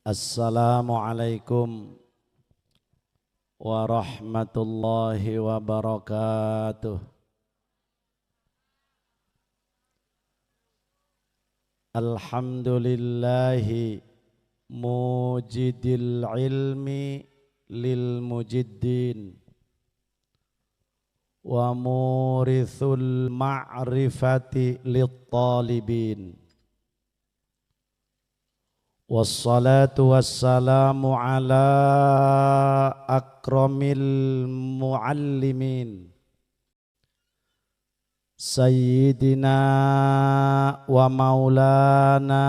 Assalamualaikum warahmatullahi wabarakatuh. Alhamdulillahi mujidil ilmi lil mujiddin wa murithul ma'rifati lit talibin. Wassalatu wassalamu ala akramil muallimin sayyidina wa maulana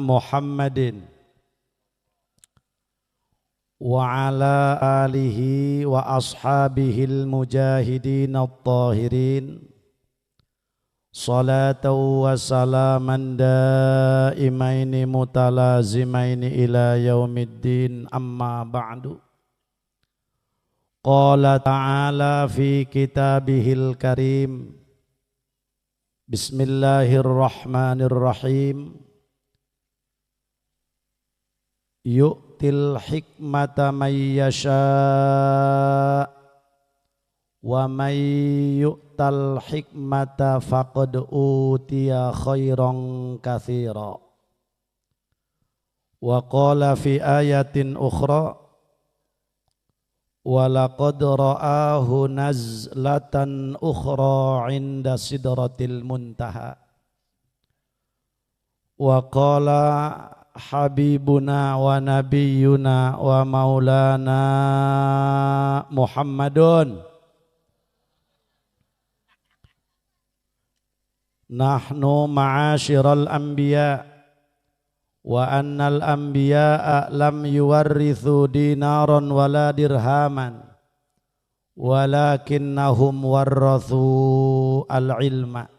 Muhammadin wa ala alihi wa ashabihil mujahidin at-tahirin. Salatan wa salaman daimaini mutalazimaini ila yaumiddin, amma ba'du. Qala ta'ala fi kitabihil karim, bismillahirrahmanirrahim. Yu'til hikmata may yasha' wa may yu'tal hikmata faqad utiya khairan katsira. Wa qala fi ayatin ukhra, wa laqad ra'ahu nazlatan ukhra 'inda sidratil muntaha. Wa qala habibuna wa nabiyyuna wa maulana Muhammadun, nahnu ma'asyiral anbiya wa annal anbiya'a lam yuwarrithu dinaran wala dirhaman walakinnahum warrathu al-ilma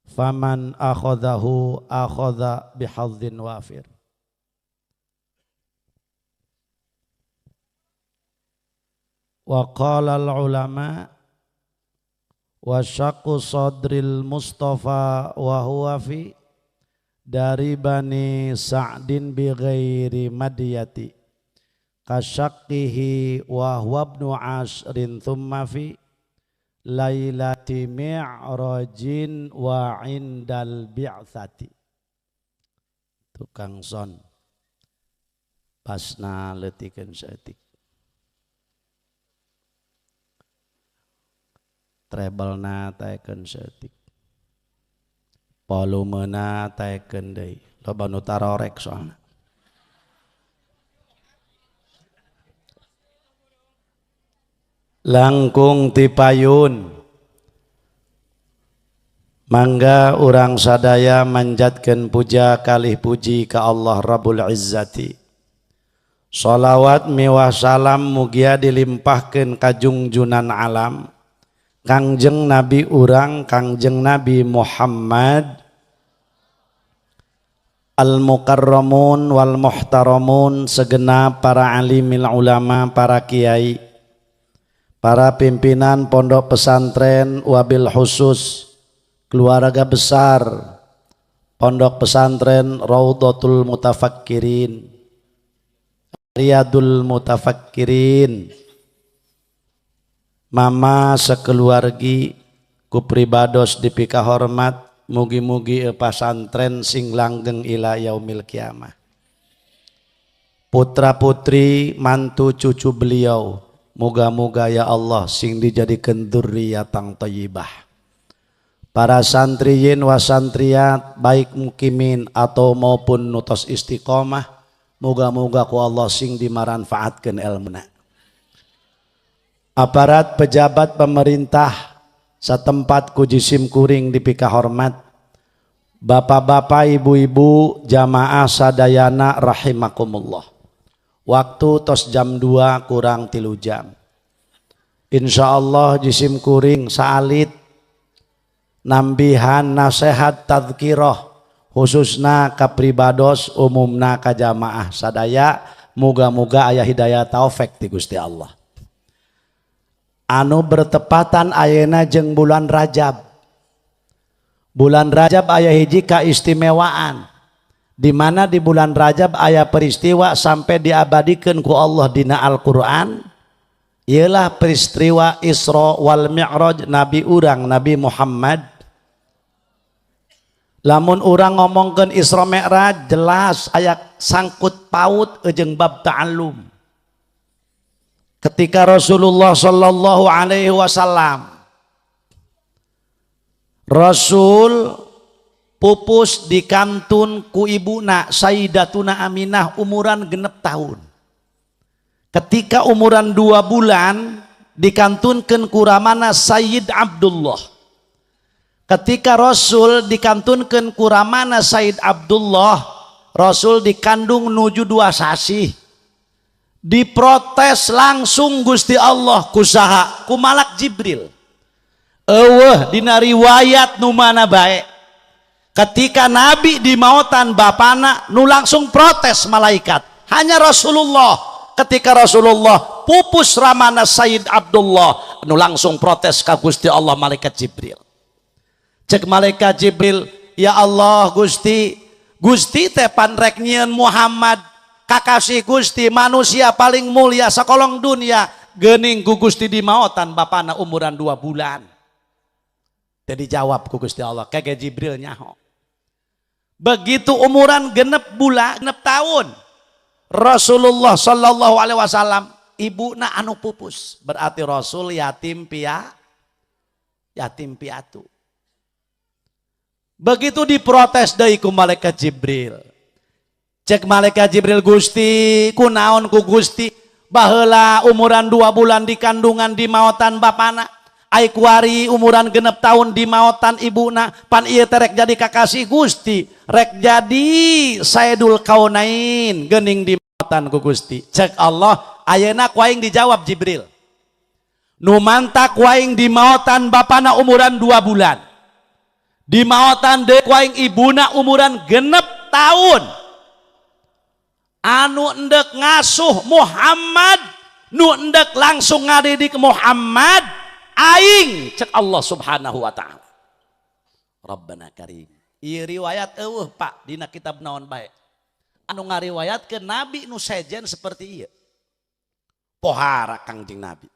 faman akhadhahu akhadha bihadzin wafir. Wa qala al-ulama wa syaqqu sadril Mustafa wa huwa fi dari Bani Sa'din bi ghairi madiyati kasyaqqihi wa huwa ibnu ashrin thumma fi lailati mi'rajin wa indal bi'tsati. Tukang son pasna letikeun saeutik, treble-na taekeun saeutik, volumena taekeun deui, loba nu tarorek soalna. Langkung tipayun mangga urang sadaya manjatkeun puja kalih puji ka Allah Rabbul Izzati. Sholawat miwah salam mugia dilimpahkeun ka jungjunan alam Kangjeng Nabi urang, Kangjeng Nabi Muhammad al-mukarramun wal muhtaramun, segenap para alimil ulama, para kiai, para pimpinan pondok pesantren, wabil khusus keluarga besar pondok pesantren Raudhatul Mutafakkirin, Riyadul Mutafakkirin, mama sekeluargi ku pribados dipika hormat, mugi-mugi pasantren sing langgeng ila yaumil kiamah. Putra putri mantu cucu beliau moga-moga ya Allah sing dijadikeun dzurriyyatan thayyibah. Para santriyin wa santriyat baik mukimin atau maupun nutos istiqomah, moga-moga ku Allah sing dimanfaatkeun ilmuna. Aparat pejabat pemerintah setempat ku jisim kuring dipika hormat, bapak-bapak ibu-ibu jamaah sadayana rahimakumullah. Waktu tos jam 2 kurang 3 jam. Insyaallah jisim kuring saalit nambihan nasihat tadzkirah khususna ka pribados umumna ka jamaah sadaya, muga-muga aya hidayah taufik ti Gusti Allah. Anu bertepatan ayeuna jeung bulan Rajab. Bulan Rajab aya hiji kaistimewaan. Di mana di bulan Rajab aya peristiwa sampai diabadikan ku Allah dina Al-Qur'an, ialah peristiwa Isra wal Mi'raj Nabi urang Nabi Muhammad. Lamun urang ngomongkeun Isra Mi'raj jelas aya sangkut paut jeung bab ta'allum. Ketika Rasulullah sallallahu alaihi wasallam, Rasul pupus di kantun ku ibuna Sayyidatuna Aminah umuran 6 tahun. Ketika umuran 2 bulan dikantunkeun ku ramana Sayyid Abdullah. Ketika Rasul dikantunkeun ku ramana Sayyid Abdullah, Rasul dikandung nuju 2 sasih. Diprotes langsung Gusti Allah ku saha? Ku Malak Jibril. Eueuh dina riwayat nu mana bae. Ketika Nabi dimautan bapana nu langsung protes malaikat. Hanya Rasulullah. Ketika Rasulullah pupus ramana Sayyid Abdullah nu langsung protes ka Gusti Allah malaikat Jibril. Cek malaikat Jibril, ya Allah Gusti, Gusti teh pan rek nyieun Muhammad kakasih Gusti manusia paling mulia sakolong dunia, geuning ku Gusti dimautan bapana umuran 2 bulan. Teh dijawab ku Gusti Allah, kege Jibril nyaho. Begitu umuran 6 bulan, 6 tahun, Rasulullah sallallahu alaihi wasallam ibuna anu pupus, berarti Rasul yatim piatu. Begitu diprotes deui ku malaikat Jibril. Cek malaikat Jibril, Gusti, kunaon ku Gusti baheula umuran 2 bulan di kandungan di maotan bapana, ai kuari umuran 6 tahun di maotan ibuna, pan ieu teh rek jadi kakasih Gusti, rek jadi Sayyidul Kaunain geuning di maotan ku Gusti. Cek Allah, ayeuna ku aing dijawab Jibril. Nu mantak ku aing di maotan bapana umuran 2 bulan. Di maotan deui ku aing ibuna umuran 6 tahun. Anu endek ngasuh Muhammad, nu endek langsung ngadidik Muhammad aing, cek Allah Subhanahu wa taala. Rabbana karim. Ieu riwayat eueuh Pak dina kitab naon bae. Anu ngariwayatkeun nabi nu sejen seperti ieu. Pohara Kangjeng Nabi.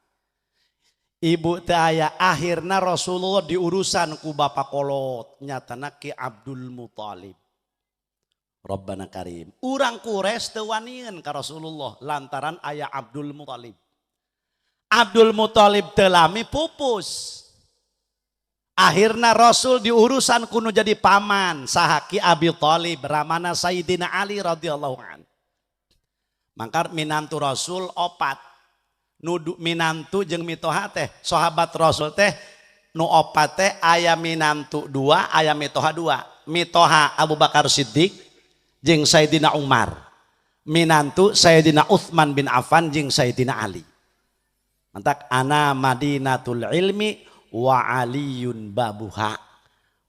Ibu teh aya, akhirna Rasulullah diurusan ku bapak kolot nyatana Ki Abdul Muthalib. Rabbana karim. Urang Quraisy teu wanian ka Rasulullah lantaran aya Abdul Muthalib. Abdul Muthalib teu lami pupus. Akhirna Rasul diurusan kuno jadi paman saha Ki Abi Thalib ramana Sayyidina Ali radhiyallahu an. Mangkar minantu Rasul opat. Nudu minantu jeung mitoha teh sahabat Rasul teh nu opat teh aya minantu 2, aya mitoha 2. Mitoha Abu Bakar Siddiq jeung Sayyidina Umar. Minantu Sayyidina Utsman bin Affan jeung Sayyidina Ali. Mantak ana Madinatul ilmi wa aliyun babuha.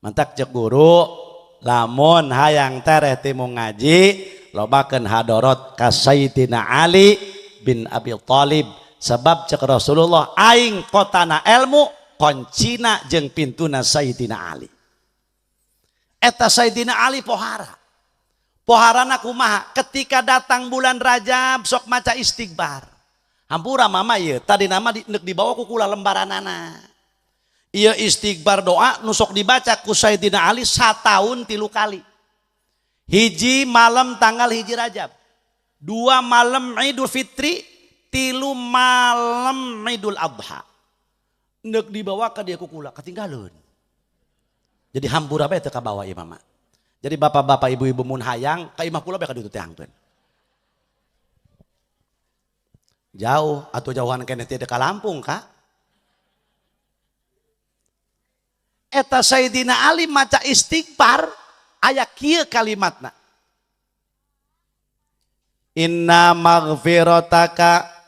Mantak cek guru lamun hayang tereh timu ngaji lobakeun hadorot ka Sayyidina Ali bin Abi Thalib. Sebab cek Rasulullah aing kotana ilmu koncina jeung pintuna Sayyidina Ali. Eta Sayyidina Ali pohara. Poharana kumaha? Ketika datang bulan Rajab sok maca istighfar. Hampura mama ieu tadi nama neuk dibawa ku kula lembaranana. Ieu istighfar doa nu sok dibaca ku Sayyidina Ali sataun 3 kali. Hiji malam tanggal 1 Rajab, 2 malam Idul Fitri, 3 malam Idul Adha. Neuk dibawa ka dia ku kula ketinggalan. Jadi hampura bae teu kabawa ieu mama. Jadi bapak-bapak ibu-ibu mun hayang ka imah kula bae ka ditu teh hangkeun. Jauh atau jauhan keneh teh ka Lampung ka. Eta Sayyidina Ali maca istighfar aya kieu kalimatna. Inna maghfirataka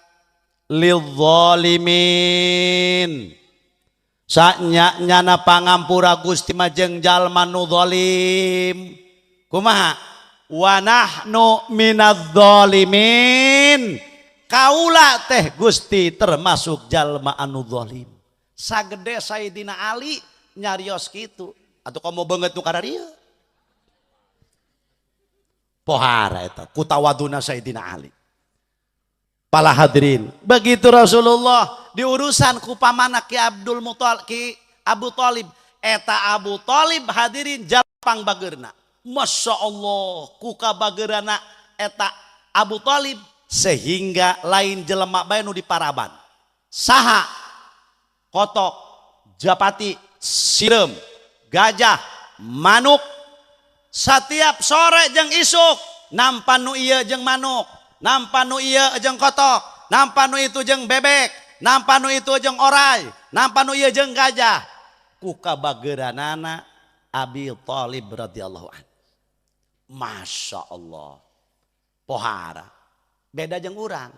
lidh-dhalimin. Saknya nyana pangampura Gusti majeng jalma nu zalim. Kumaha? Wa nahnu minadz zalimin. Kaula teh Gusti termasuk jalma anu zalim. Sagede Sayyidina Ali nyarios kitu. Atuh komo beungeut nu kararieu. Pohara eta ku tawaduna Sayyidina Ali. Para hadirin, begitu Rasulullah diurusan ku pamana Ki Abdul Muthalib, Ki Abu Thalib, eta Abu Thalib hadirin jalpang bageurna. Masya Allah, ku kabageurana eta Abu Thalib sehingga lain jelema bae nu diparaban. Saha kotok, japati, sireum, gajah, manuk, setiap sore jeung isuk nampan nu ieu jeung manuk, nampan nu ieu jeung kotok, nampan nu itu jeung bebek, nampan nu itu jeung orai, nampan nu ieu jeung gajah. Ku kabageuranana Abi Thalib radhiyallahu anhu. Masya Allah, pohara beda jeung urang.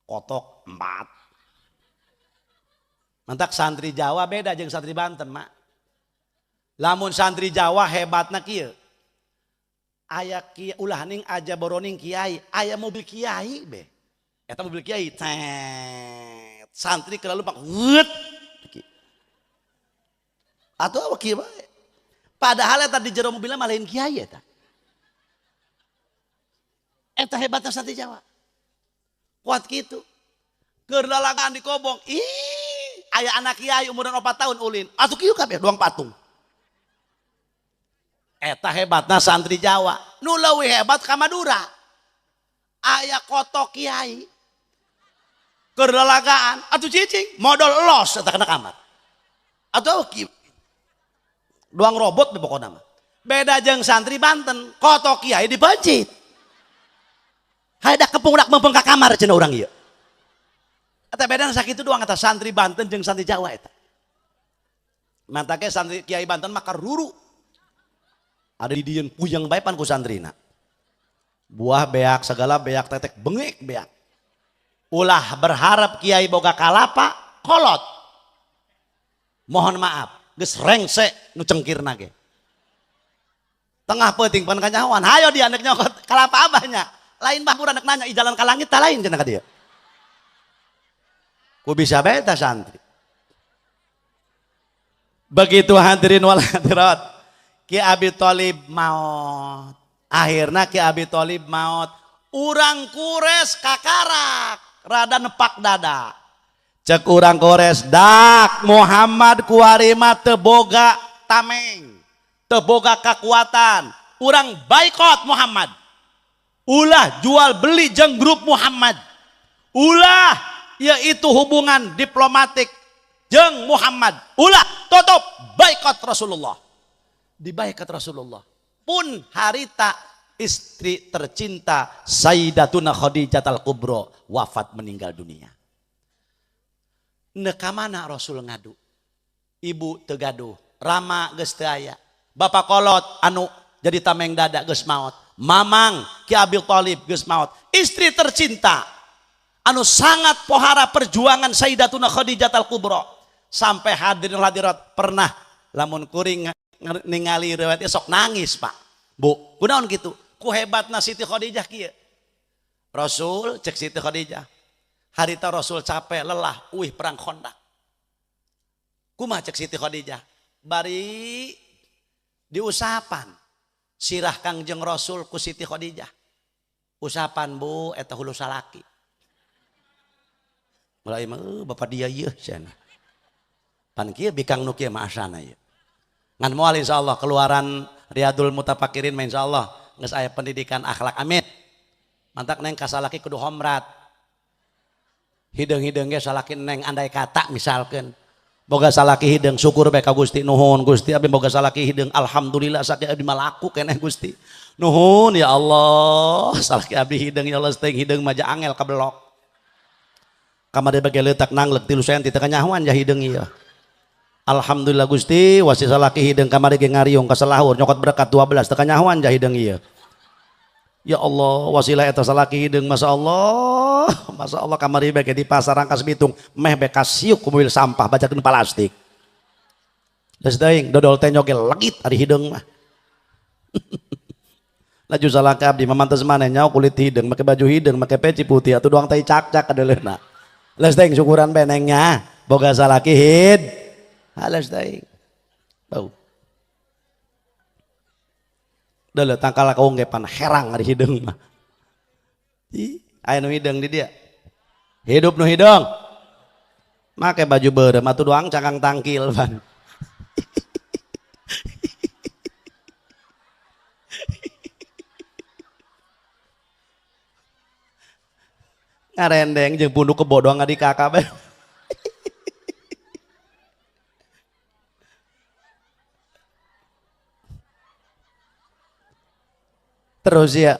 Kotok 4. Mantak santri Jawa beda jeung santri Banten, Mak. Lamun santri Jawa hebatna kieu. Aya kieu ulah ning aja boroning kiai, aya mobil kiai be. Eta mobil kiai tet. Santri keur lumpak wet. Atuh kieu bae. Padahal eta di jero mobilna mah lain kiai eta. Eta hebatna santri Jawa. Kuat kitu. Keur lalagaan di kobong, ih, aya anak kiai umuran 4 tahun ulin. Atuh kieu kabeh doang patung. Eta hebatna santri Jawa. Nu leuwih hebat ka Madura. Aya kotok kiai. Keur lalagaan, atuh cicing, modal los eta kana kamar. Atuh kieu. Doang robot be pokona mah. Beda jeung santri Banten, kotok kiai dipencit. Hadak kepung dak mempeng ka kamar cenah urang ieu. Eta bedana sakitu doang eta santri Banten jeung santri Jawa eta. Mantake santri kiai Banten mah karuru. Ada di dieun puyeng bae pan ku santrina. Buah beak segala beak tetek bengek beak. Ulah berharap kiai boga kalapa kolot. Mohon maaf, geus rengse nu cengkirna ge. Tengah peuting pan kanyahoan, hayo dia nek nyokot kalapa abahnya. Lain bah urang nek nanya i jalan ka langit tah lain cenah ka dieu. Ku bisa bae tah santri. Begitu hadirin wal hadirat, Ki Abi Thalib maot. Akhirna Ki Abi Thalib maot. Urang Quraisy kakarak, rada nepak dada. Cek urang Quraisy, dak Muhammad kuarima teu boga tameng, teu boga kekuatan. Urang boikot Muhammad. Ulah jual beli jeung grup Muhammad. Ulah yaitu hubungan diplomatik jeung Muhammad. Ulah tutup boikot Rasulullah. Dibaikot Rasulullah. Pun harita istri tercinta Sayyidatuna Khadijah al-Kubra wafat meninggal dunia. Nek mana Rasul ngadu? Ibu teu gaduh, rama geus teu aya. Bapak kolot anu jadi tameng dada geus maot. Mamang Ki Abi Thalib geus maot. Istri tercinta anu sangat pohara perjuangan Sayyidatuna Khadijah al-Kubra sampai hadirin hadirat pernah lamun kuring ningali riwayat sok nangis, Pak. Bu, kunaon kitu? Ku hebatna Siti Khadijah kieu. Rasul cek Siti Khadijah. Harita Rasul capek, lelah, uih perang Khandaq. Kumaha cek Siti Khadijah? Bari diusapan sirah Kangjeng Rasul ku Siti Khadijah. Usapan Bu eta hulu salaki. Mulai mah bapak dia ieu cenah. Pan kieu bikang nu kieu mah asana ieu. Ngan moal insyaallah keluaran Riyadul Mutafakirin mah insyaallah geus aya pendidikan akhlak, amin. Mantak neng kasalaki kudu homrat. Hideung-hideung ge salaki neng andai kata misalkeun boga salaki hideung syukur bae ka Gusti, nuhun Gusti abdi boga salaki hideung, alhamdulillah sakieu abdi mah laku keneh Gusti. Nuhun ya Allah, salaki abdi hideung ya Allah, teuing hideung mah angel kabelok. Kamari bage leutak nangleuk 3 senti teu kanyahoan ja hideung ieu. Alhamdulillah Gusti, wasi salaki hideung kamari ge ngariung ka salahur nyokot berkat 12 teu kanyahoan ja hideung ieu. Ya Allah, wasilah eta salaki hideung masyaallah. Masyaallah kamari bage di pasar Rangkas Bitung meh be kasiuk ku mobil sampah bacakeun plastik. Geus teuing dodol teh nyoge legit ari hideung mah. Laju salaki abdi mah mantes maneh nyaho kulit hideung, make baju hideung, make peci putih atuh doang teh cak-cak kadeuleuna. Geus teuing syukuran bae nengnya boga salaki hid. Halas teuing. Bau. Deuleu tangkal kaung ge pan herang ari hideung mah. Ih, aya nu hideung di dia. Hidup nu hideung. Make baju beureum atuh doang cangkang tangkil pan. Ngarendeng jeung punduk kebo doang ngadi kakak bae. Terus ya.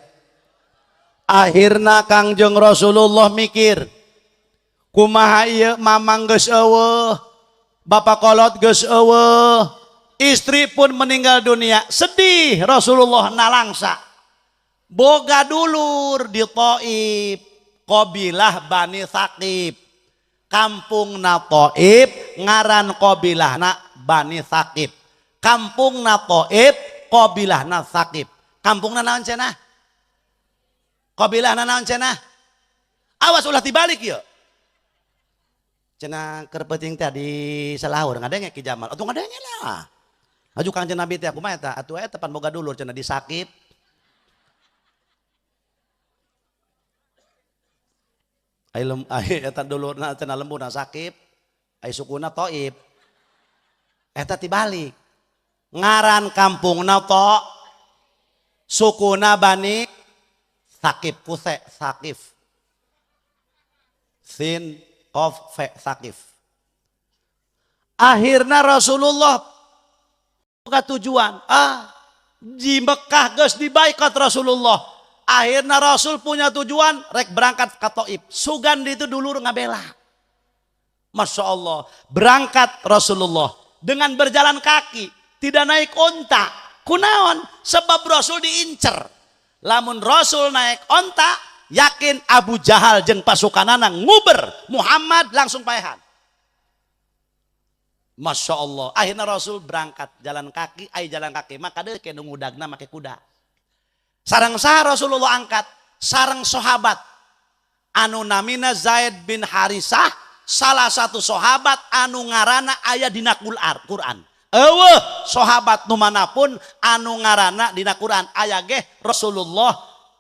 Akhirna Kangjeng Rasulullah mikir, kumaha ieu mamang geus eueuh, bapak kolot geus eueuh, istri pun meninggal dunia. Sedih Rasulullah nalangsa. Boga dulur di Taif, qabilah Bani Tsaqif. Kampungna Taif ngaran qabilahna Bani Tsaqif. Kampungna Taif qabilahna Tsaqif. Kampungna naon cenah? Qabilahna naon cenah? Awas ulah dibalik ieu. Cenah keur peuting teh di salahur ngadenge Ki Jamal. Atuh ngadenge lah. Aju Kangjeng Nabi teh kumaha eta? Atuh eta pan boga dulur cenah di Tsaqif. Ai lem ai eta dulurna cenah lembuna Tsaqif, ai sukuna Taif. Eta tibalik. Ngaran kampungna to sukuna Bani Tsaqif, kuse Tsaqif. Sin qaf fe Tsaqif. Akhirna Rasulullah buka tujuan. Di Mekah geus dibaikat Rasulullah. Akhirna Rasul punya tujuan rek berangkat ke Taif. Sugan itu dulur ngabela. Masya Allah, berangkat Rasulullah dengan berjalan kaki, tidak naik onta. Kunaon? Sebab Rasul diincer. Lamun Rasul naik onta, yakin Abu Jahal jeung pasukanana nguber Muhammad langsung paehan. Masya Allah, akhirnya Rasul berangkat jalan kaki, ai jalan kaki maka deui ke nu ngudagna make kuda. Sareng saha Rasulullah angkat? Sareng sahabat anu namina Zaid bin Harisah, salah satu sahabat anu ngarana aya dina Quran. Eueuh sahabat nu manapun anu ngarana dina Quran aya ge Rasulullah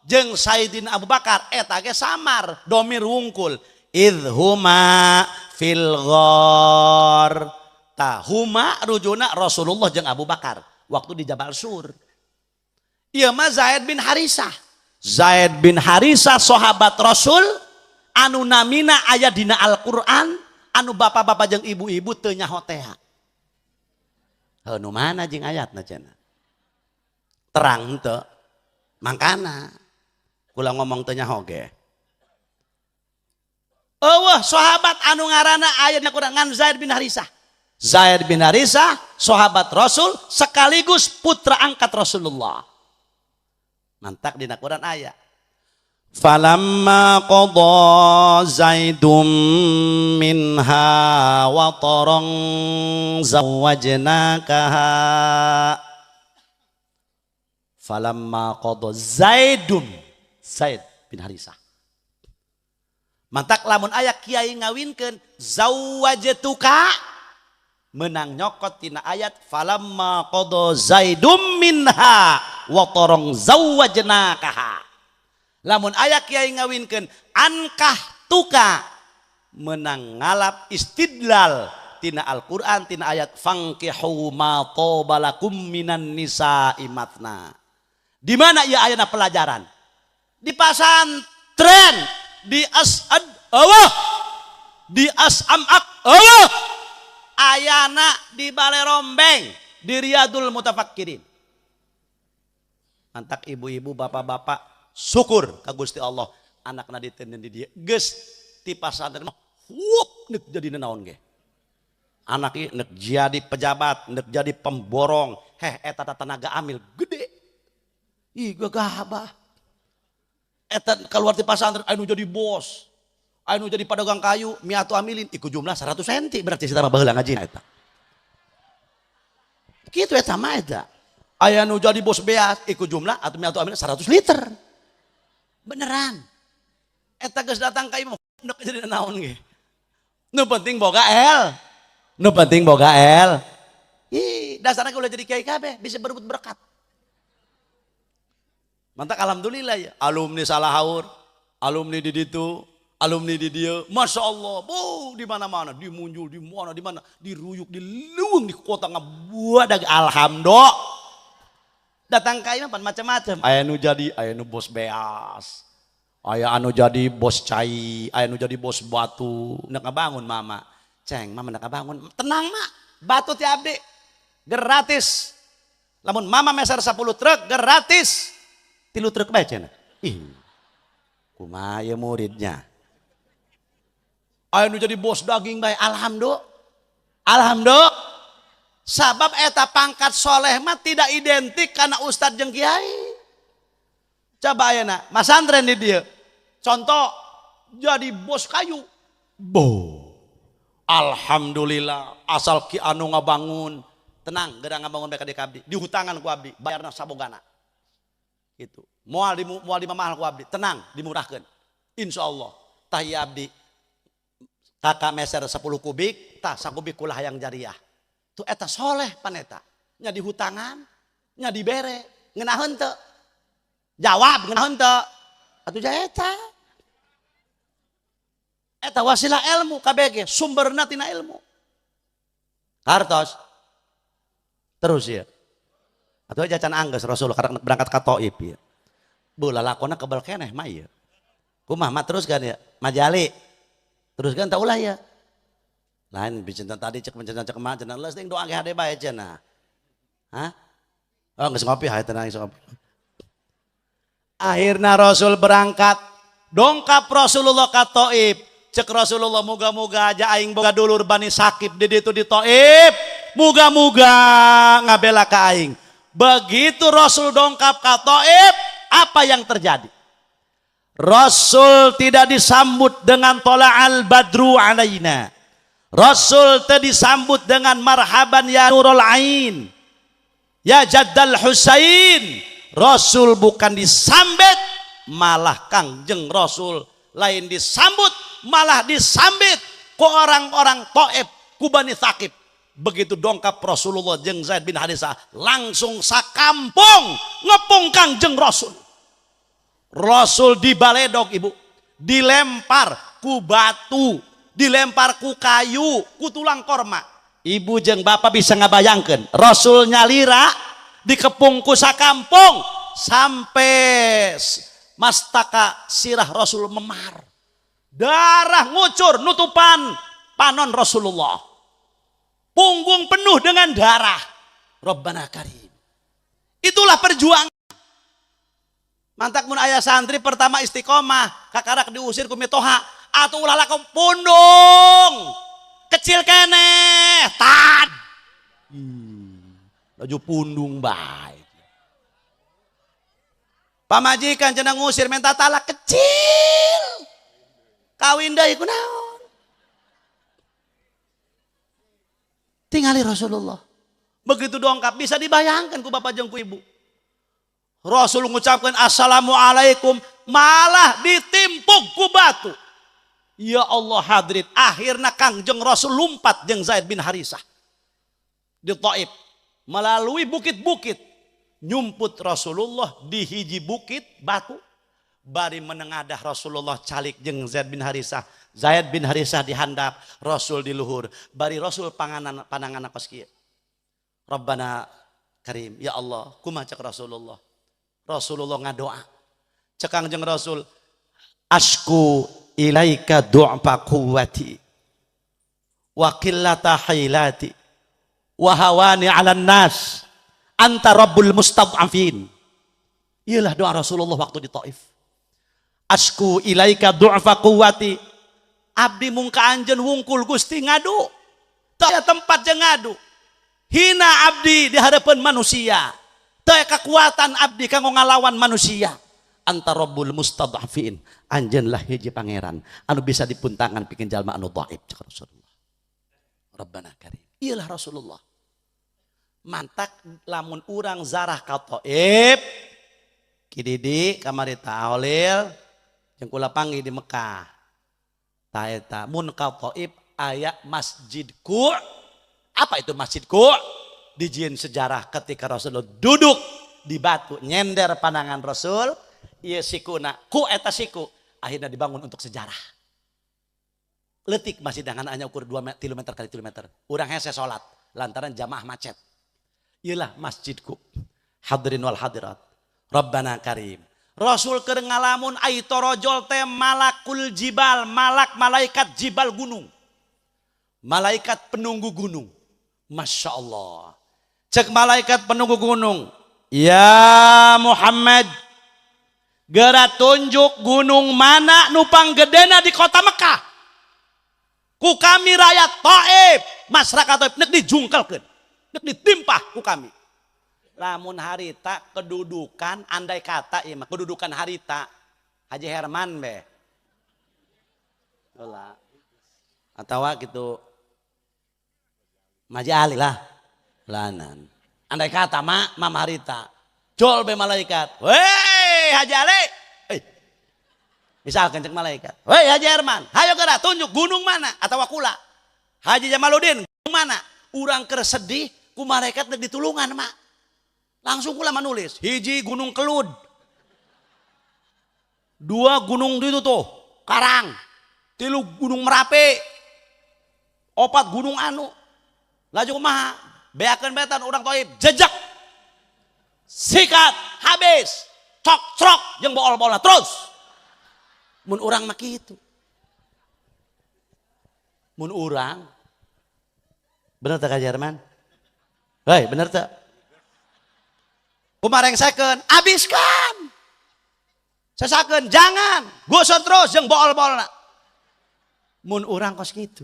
jeung Sayyidina Abu Bakar eta ge samar domir wungkul. Idhuma fil ghar. Ta huma rujuna Rasulullah jeung Abu Bakar waktu di Jabal Sur. Ieu mah Zaid bin Harisah. Zaid bin Harisah sahabat Rasul anu namina aya dina Al-Qur'an anu bapak-bapak jeung ibu-ibu teu nyaho teh. Heuh nu mana jeung ayatna cenah? Terang teu? Mangkana kula ngomong teu nyaho ge. Eueuh sahabat anu ngaranna aya dina Qur'an ngan Zaid bin Harisah. Zaid bin Harisah sahabat Rasul sekaligus putra angkat Rasulullah. Mantak dina Quran aya. Falamma qada Zaidum minha wataran zawwajnakaha. Falamma qada Zaidum, Zaid bin Harisah. Mantak lamun aya kiai ngawinkeun zawwajtuka menang nyokot tina ayat falamma qada Zaidum minha wataran zawwajnakaha. Lamun aya kiai ngawinkeun ankah tuka menang ngalap istidlal tina Al-Qur'an tina ayat fankihu ma tobalakum minan nisa'i matna. Di mana ieu ayana pelajaran? Di pasantren, di asad Allah, di asamak Allah, ayana di Balerombeng, di Riyadul Mutafakkirin. Mantak ibu-ibu, bapak-bapak syukur ka Gusti Allah anakna ditenden di dieu geus ti pasantren mah hup nek jadi naon ge. Anak ieu nek jadi pejabat, nek jadi pemborong, heh eta tenaga amil gede. Ih gagah abah. Eta keluar ti pasantren anu jadi bos, anu jadi pedagang kayu, miatu amilin iku jumlah 100 senti berarti si baheula ngajina eta. Kitu eta mah eta. Aya nu jadi bos beas iku jumlah atau miatu amilin 100 liter. Beneran. Eta geus datang ka imah nek jadi naon ge. Nu penting boga L. Nu penting boga L. Ih, dasarna ulah jadi kiai kabeh bisa berebut berkat. Mantak alhamdulillah ya, alumni Salahaur, alumni di ditu, alumni di dieu, Masya Allah, bu di mana-mana, di Munjul, di mana, di mana, diruyuk, di leuweung, di kota ngabuadag, alhamdulillah. Datang ka imah pan macam-macam, aya nu jadi, aya nu bos beas, aya anu jadi bos cai, aya nu jadi bos batu, nak ngabangun mama, ceng, mama nak ngabangun, tenang mak, batu ti abdi, gratis. Lamun mama meser 10 truk gratis, 3 truk bae cenah. Ih, kumaha ye muridnya. Aya nu jadi bos daging bae, alhamdulillah. Alhamdulillah. Sabab eta pangkat soleh mah tidak identik karena ustad jeung kiai. Coba ayeuna masantren di dieu. Contoh jadi bos kayu. Bo. Alhamdulillah asal ki anu ngabangun. Tenang, geura ngabangun bae ka abdi. Dihutangan ku abdi, bayarna sabogana. Gitu. Moal di moal dimamahal ku abdi, tenang, dimurahkeun. Insyaallah. Tah ieu abdi kakak meser 10 kubik, tah sakubik kula hayang jariah. Tuh eta soleh paneta. Nya dihutangan, nya dibere, ngeunaheun teu? Jawab ngeunaheun teu? Atuh ja eta. Eta wasilah ilmu KBG, sumberna tina ilmu. Hartos. Terus ya. Atuh aja can anggeus Rasul karena berangkat ka Taif ya. Bu lalakona kebal keneh mah ieu. Kumaha mah terus kan ya? Majali. Terus kan tak ulah ya. Lain bicara tadi cek mencenang cek mah cenah geus ting doa ge hade bae cenah. Hah? Oh geus ngopi hae tenang geus ngopi. Akhirna Rasul berangkat, dongkap Rasulullah ka Taif. Cek Rasulullah moga-moga aja aing boga dulur Bani Sakib di ditu di Taif. Moga-moga ngabela ka aing. Begitu Rasul dongkap ka Taif, apa yang terjadi? Rasul tidak disambut dengan tola'al badru alaina. Rasul tidak disambut dengan marhaban ya nurul ain, ya jaddal Husain. Rasul bukan disambut, malah Kangjeng Rasul lain disambut, malah disambit ku orang-orang Taif, ku Bani Tsaqif. Begitu dongkap Rasulullah jeung Zaid bin Haritsah, langsung sakampung ngepung Kangjeng Rasul. Rasul dibaledog ibu, dilempar ku batu, dilempar ku kayu, ku tulang korma. Ibu jeung bapak bisa ngabayangkeun, Rasul nyalira dikepung ku sakampung sampai mastaka sirah Rasul memar, darah ngucur nutupan panon Rasulullah, punggung penuh dengan darah. Rabbana karim. Itulah perjuangan. Mantak mun aya santri pertama istiqomah, kakarak diusir ku mitoha, atuh ulah lakum pundung. Kecil keneh, tad. Laju pundung bae. Pamajikan cenah ngusir minta talak kecil. Kawin deui kunaon? Tingali Rasulullah. Begitu dongkap bisa dibayangkan ku bapak jeung ku ibu. Rasul mengucapkan assalamualaikum malah ditimpuk ku batu. Ya Allah hadirin, akhirnya Kangjeng Rasul lumpat jeung Zaid bin Haritsah di Taif melalui bukit-bukit, nyumput Rasulullah di hiji bukit batu. Bari menengadah Rasulullah calik jeung Zaid bin Haritsah. Zaid bin Haritsah dihandap, Rasul di luhur. Bari Rasul panganan panangan kos kieu. Rabbana karim, ya Allah, kumaha cek Rasulullah? Rasulullah ngadoa. Cek Kangjeng Rasul, asku ilaika du'fa quwwati wa qillata hilati wa hawani 'alan nas anta rabbul mustad'afin. Iyalah doa Rasulullah waktu di Taif. Asku ilaika du'fa quwwati, abdi mungka anjeun wungkul Gusti ngadu. Teu aya tempat jeung ngadu. Hina abdi di hadapan manusia. Teu aya kekuatan abdi kanggo ngalawan manusia. Anta rabbul mustad'afin, anjeun lah hiji pangeran anu bisa dipuntangan pikeun jalma anu dhaif cek Rasulullah. Rabbana karim. Iyalah Rasulullah. Mantak lamun urang zarah ka Taif, Ki Didi kamari ta'olil jeung kula panggih di Mekah. Ta eta mun ka Taif aya Masjid Ku. Apa itu Masjid Ku? Dijieun sejarah ketika Rasulullah duduk Di batu nyender pandangan Rasul ieu sikuna ku eta siku akhirnya dibangun untuk sejarah. Letik masjid dengan hanya ukur 2 3 meter kali 3 meter. Urang hese salat lantaran jamaah macet. Iyalah masjidku. Hadirin wal hadirat. Rabbana karim. Rasul keur ngalamun ai torojol teh malakul jibal, malak malaikat jibal gunung. Malaikat penunggu gunung. Masya Allah. Cek malaikat penunggu gunung. Ya Muhammad, gera tunjuk gunung mana nupang gedena di kota Mekah. Ku kami rakyat Taif, masyarakat Taif nek dijungkelkeun, nek ditimpah ku kami. Lamun harita kedudukan andai kata ieu mah kedudukan harita Haji Herman be. Heula. Atawa gitu Maji Ali lah. Lanan. Andai kata mak mama harita. Jol be malaikat. Weh Haji Ali. Eh. Misalkan cek malaikat. Weh Haji Herman, hayo geura tunjuk gunung mana atawa kula. Haji Jamaluddin gunung mana? Urang keur sedih ku malaikat nek ditulungan mak. Langsung kula menulis, hiji gunung Kelud, 2 gunung itu tuh Karang, 3 gunung Merapi, 4 gunung anu, laju kumaha, beakeun betan urang Taif, jejak, sikat, habis, cok crok, jeung bool-boolna terus. Mun urang mah kitu, mun urang, bener teh Kak Jerman? Hei, bener teh? Kumarengsekeun, habiskan. Sesakeun, jangan. Gusur terus jeung bool-boolna. Mun urang kos kitu.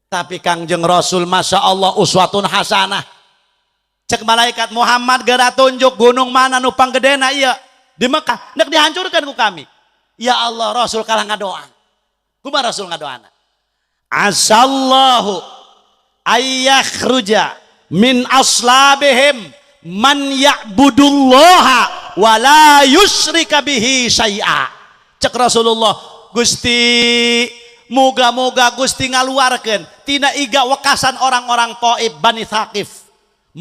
Tapi Kangjeng Rasul Masya Allah uswatun hasanah. Cek malaikat Muhammad geura tunjuk gunung mana nu panggedena ieu di Mekah, nek dihancurkan ku kami. Ya Allah, Rasul kalah ngadoa. Kumaha Rasul ngadoana? Asallahu ayyakhruja min aslabihim man ya'budullaha wa la yusyrika bihi syai'a. Cek Rasulullah, Gusti moga-moga Gusti ngaluarkeun tina iga wekasan orang-orang Taif Bani Thaqif.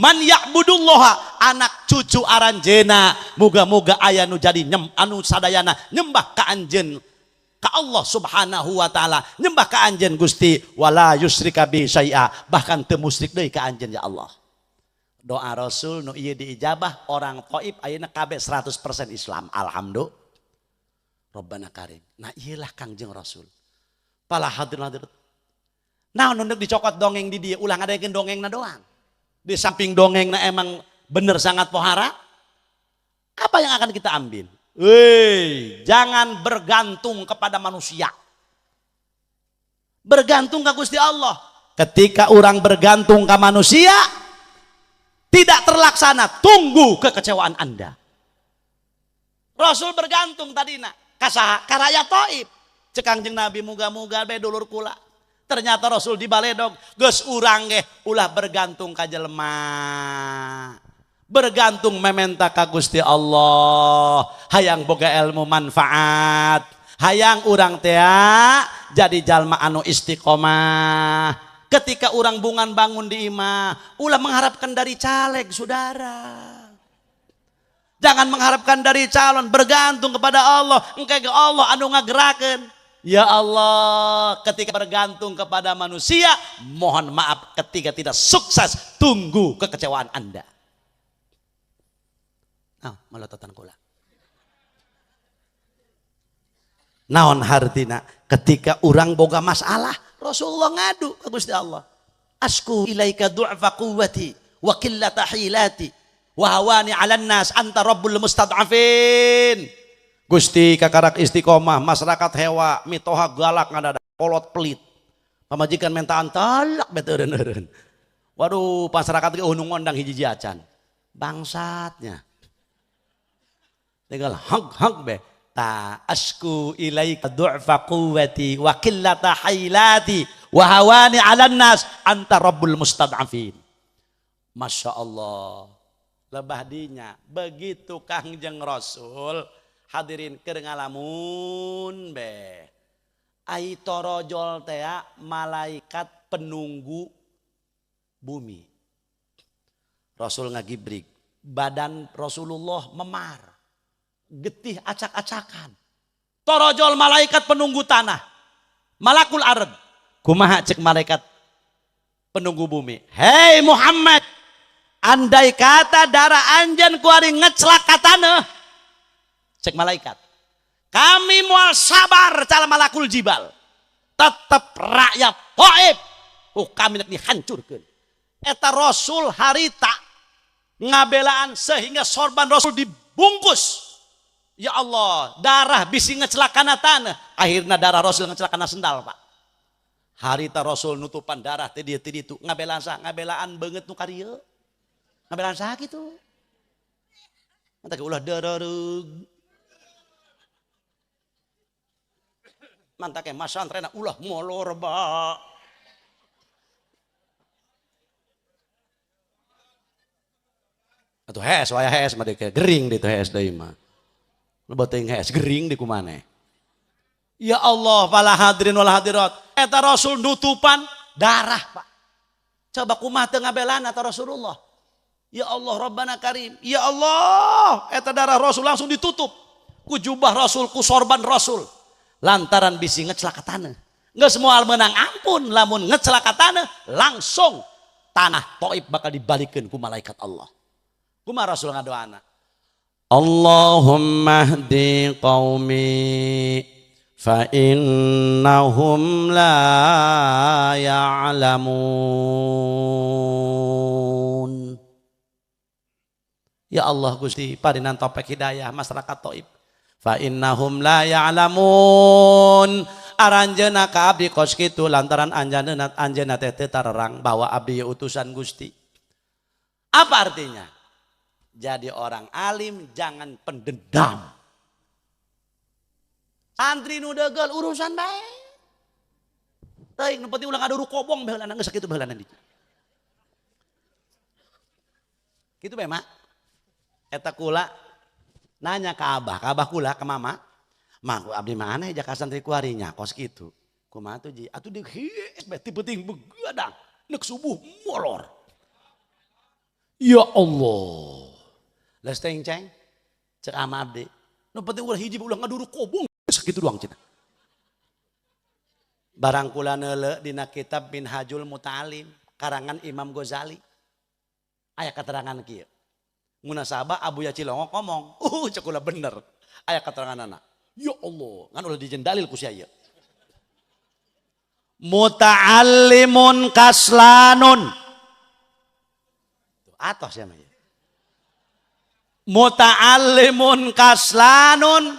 Man ya'budullaha, anak cucu aranjeuna, moga-moga aya nu jadi anu sadayana nyembah ka anjeun ka Allah Subhanahu wa taala, nyembah ka anjeun Gusti wala yusyrika bihi syai'a, bahkan teu musyrik deui ka anjeun ya Allah. Doa Rasul nu ieu diijabah orang Taif ayeuna kabeh 100% Islam. Alhamdulillah. Rabbana karim. Nah ieulah Kangjeng Rasul. Pala hadirin hadirat. Nah nu dicokot dongeng di dieu ulah ngadaekeun dongengna doang. Di samping dongengna emang bener sangat pohara. Apa yang akan kita ambil? Weh, jangan bergantung kepada manusia. Bergantung ke Gusti Allah. Ketika orang bergantung ke manusia, tidak terlaksana, tunggu kekecewaan Anda. Rasul bergantung tadi nak kasaha karaya Taif. Cek Kangjeng Nabi muga-muga be dulur kula. Ternyata Rasul di baledog, geus urang ge ulah bergantung ka jelema. Bergantung mementa ka Gusti Allah. Hayang boga ilmu manfaat, hayang urang teh jadi jalma anu istiqomah. Ketika orang bungan bangun di imah, ulah mengharapkan dari caleg, saudara. Jangan mengharapkan dari calon, bergantung kepada Allah. Engke ge Allah anu ngagerakeun. Ya Allah, ketika bergantung kepada manusia, mohon maaf ketika tidak sukses, tunggu kekecewaan Anda. Nah, melototan kula. Naon hartina ketika orang boga masalah, Rasulullah ngadu ke Gusti Allah. Asku ilaika du'fa quwwati wa qillata hilati wa hawani 'alan nas anta rabbul mustad'afin. Gusti kakarak istiqomah, masyarakat hewa, mitoha galak ngadada, kolot pelit. Pamajikan mentaan talak beteureun-eureun. Waduh, masyarakat ge nu ngondang hiji-hiji acan. Bangsatnya. Tinggal hang-hang be. Ta asku ilaika du'fa quwwati wa qillata hilati wa hawani 'alan nas anta rabbul mustad'afin. Masya Allah. Lebah dinya begitu Kangjeng Rasul hadirin keur ngalamun be. Ai torojol teh malaikat penunggu bumi. Rasul ngagibrik, Badan Rasulullah memar. Getih acak-acakan. Torojol malaikat penunggu tanah. Malakul ard. Kumaha cek malaikat penunggu bumi. Hei Muhammad, andai kata darah anjen kuari ngecelak ka tanah. Cek malaikat. Kami mual sabar cala malakul jibal. Tetap rakyat Taif. Oh kami nak dihancurkan. Eta Rasul harita ngabelaan sehingga sorban Rasul dibungkus. Ya Allah, darah bisi ngecelakana tanah. Akhirnya darah Rasul ngecelakana sendal, Pak. Harita Rasul nutupan darah teh dieu teh ditu ngabelaan sah, ngabelaan beungeut nu karieu. Ngabelaan sah kitu. Mantap ulah darareug. Mantap ke masantrena ulah molor ba. Atuh hees waya hees mah gering di teh hees deui mah. Nu beuteung hees gering di kumaneh. Ya Allah, para hadirin wal hadirat, eta Rasul nutupan darah, Pak. Coba kumaha teu ngabelaan eta Rasulullah. Ya Allah, Rabbana Karim. Ya Allah, eta darah Rasul langsung ditutup ku jubah Rasul, ku sorban Rasul. Lantaran bisi ngecelaka tanah. Geus moal meunang ampun lamun ngecelaka tanah, langsung tanah Taif bakal dibalikeun ku malaikat Allah. Kumaha Rasul ngadoana? Allahumma hdi qaumi fa innahum la ya'lamun. Ya Allah Gusti, parinan topek hidayah masyarakat Taif. Fa innahum la ya'lamun. Aranjeuna ka abdi kos kitu lantaran anjeunna teh teu tarerang bahwa abdi utusan Gusti. Apa artinya? Jadi orang alim jangan pendendam. Santri nu degel urusan bae. Teuing nu penting ulah ngaduru kobong baheulana geus sakitu baheulana ditu. Kitu bae mak. Eta kula nanya ke abah kula ke mama. Mak abdi mah aneh jaka santri kuari nya kos kitu. Kumaha tuh ji? Atuh dihies bae ti peuting begadang neuk subuh molor. Ya Allah. Leus teh ceng. Cek ama abdi. Nu penting ulah hiji ulah ngaduru kobong sakitu doang cenah. Barang kula neuleuh dina kitab Minhajul Muta'alim karangan Imam Ghazali. Aya keterangan kieu. Munasabah Abuya Cilongok ngomong, cek kula bener. Aya keteranganana. Ya Allah, ngan ulah dijen dalil ku sia ieu. Muta'allimun kaslanun. Atos ya mah. Muta'allimun kaslanun.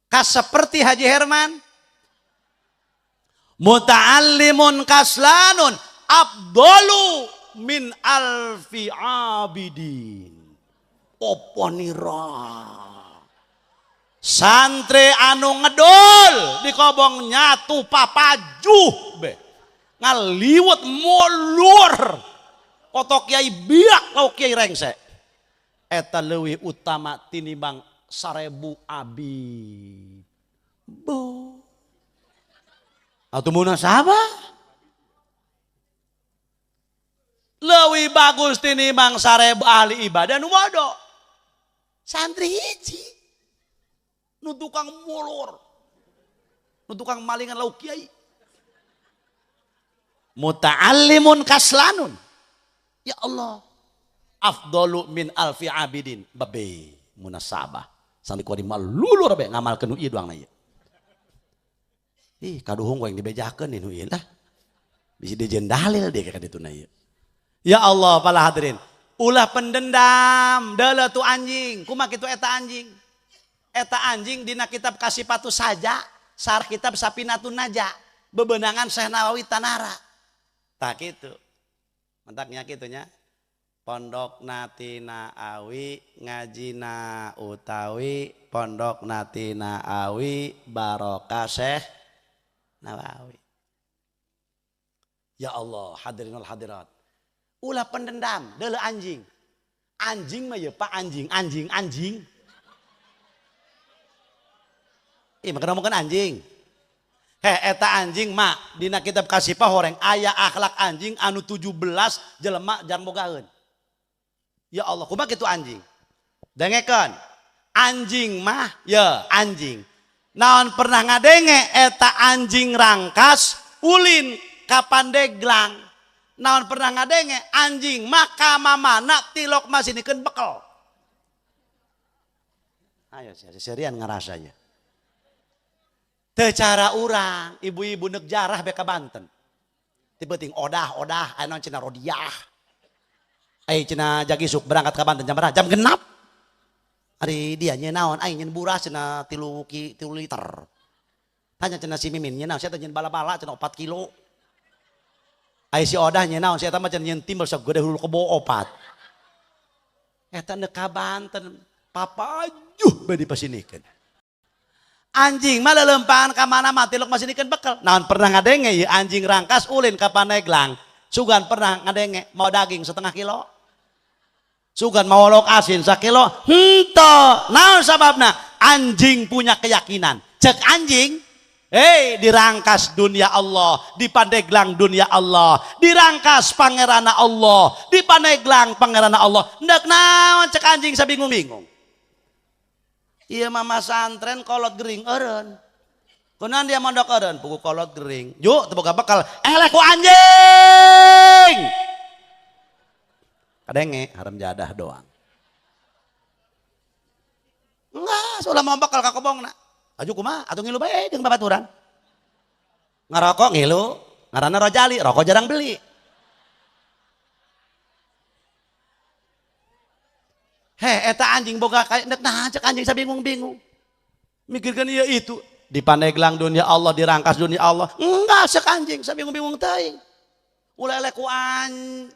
Kas seperti Haji Herman. Muta'allimun kaslanun afdalu min alfi abidin. Opo nira? Santri anu ngedol di kobong nyatu papajuh be. Ngaliwet molor. Kotok kiai biak lau kiai rengsek. Eta leuwih utama tinimbang 1000 abid. Bo. Atuh munasabah. Leuwih bagus tinimbang 1000 ahli ibadah nu bodoh. Santri hiji. Nu tukang molor. Nu tukang malingan lau kiai. Muta'allimun kaslanun. Ya Allah. Afdalu min alfi abidin. Babe munasabah. Santri kuari malulur be ngamalkeun nu ieu doang na ieu. Ih kaduhung yang dibejakeun nu ieu lah. Bisi dijen dalil dia ka ditu na ieu. Ya Allah para hadirin, ulah pendendam, deuleu tu anjing, kumaha kitu eta anjing. Eta anjing dina kitab Kasipatu saja, sar kitab Sapinatun Naja, bebenangan Syekh Nawawi Tanara. Tah kitu. Mantaknya kitu nya. Pondok Natina Awi ngajina utawi Pondok Natina Awi barokah Syekh Nawawi. Ya Allah, hadirin wal hadirat. Ulah pendendam, deuleu anjing. Anjing mah ya Pak, anjing, anjing, anjing. Ih, mah ngomongkeun anjing. Heh, eta anjing mak dina kitab Kasipah horeng aya akhlak anjing anu 17 jelema jang bogaeun. Ya Allah, kumaha kitu anjing? Dengekeun. Anjing mah ya anjing. Naon pernah ngadenge eta anjing rangkas ulin ka Pandeglang. Naon pernah ngadenge anjing mah ka mamana tilok masinikeun bekel. Ayo serian ngarasanya. Teu cara urang, ibu-ibu neuk jarah be ka Banten. Ti peuting odah-odah aya naon cenah rodiah. Ai cenah jagisuk berangkat ka Banten jam berapa? Jam genap. Ari dia nyeun naon? Aing nyeun buras cenah 3 liter. Tanya cenah si Mimin nyeun naon? Sia teh nyeun bala-bala cenah 4 kilo. Ai si Odah nyeun naon? Sia eta mah cenah nyeun timbel sagede hulu kebo 4. Eta neuk ka Banten papajuh bae dipasinikeun. Anjing mah leuleumpangan ka mana mah tilok masinikeun bekel. Naon pernah ngadenge ieu anjing rangkas ulin ka Pandeglang. Sugan pernah ngadenge mau daging 1/2 kilo. Sugan mau lok asin 1 kilo. Henteu. Naon sababna? Anjing punya keyakinan. Cek anjing, hei dirangkas dunia Allah, di Pandeglang dunia Allah, dirangkas pangerana Allah, di Pandeglang pangerana Allah. Ndek naon cek anjing sabingung-bingung. Iya mama santren kolot gering eureun. Kunaon dia mondok eureun? Pugu kolot gering. Yuk teu boga bekal. Eleh ku anjing. Kadenge haram jadah doang. Enggak, ulah mau bekal ka kobongna. Aju kumaha? Atuh ngilu bae jeung babaturan. Ngarokok ngilu, ngaranna Rojali, rokok jarang beli. Heh, eta anjing boga kayak nah cek anjing sabingung-bingung. Mikirkeun ieu itu di Pandeglang dunia Allah, dirangkas dunia Allah. Enggak cek anjing sabingung-bingung teuing. Ulah eleh ku an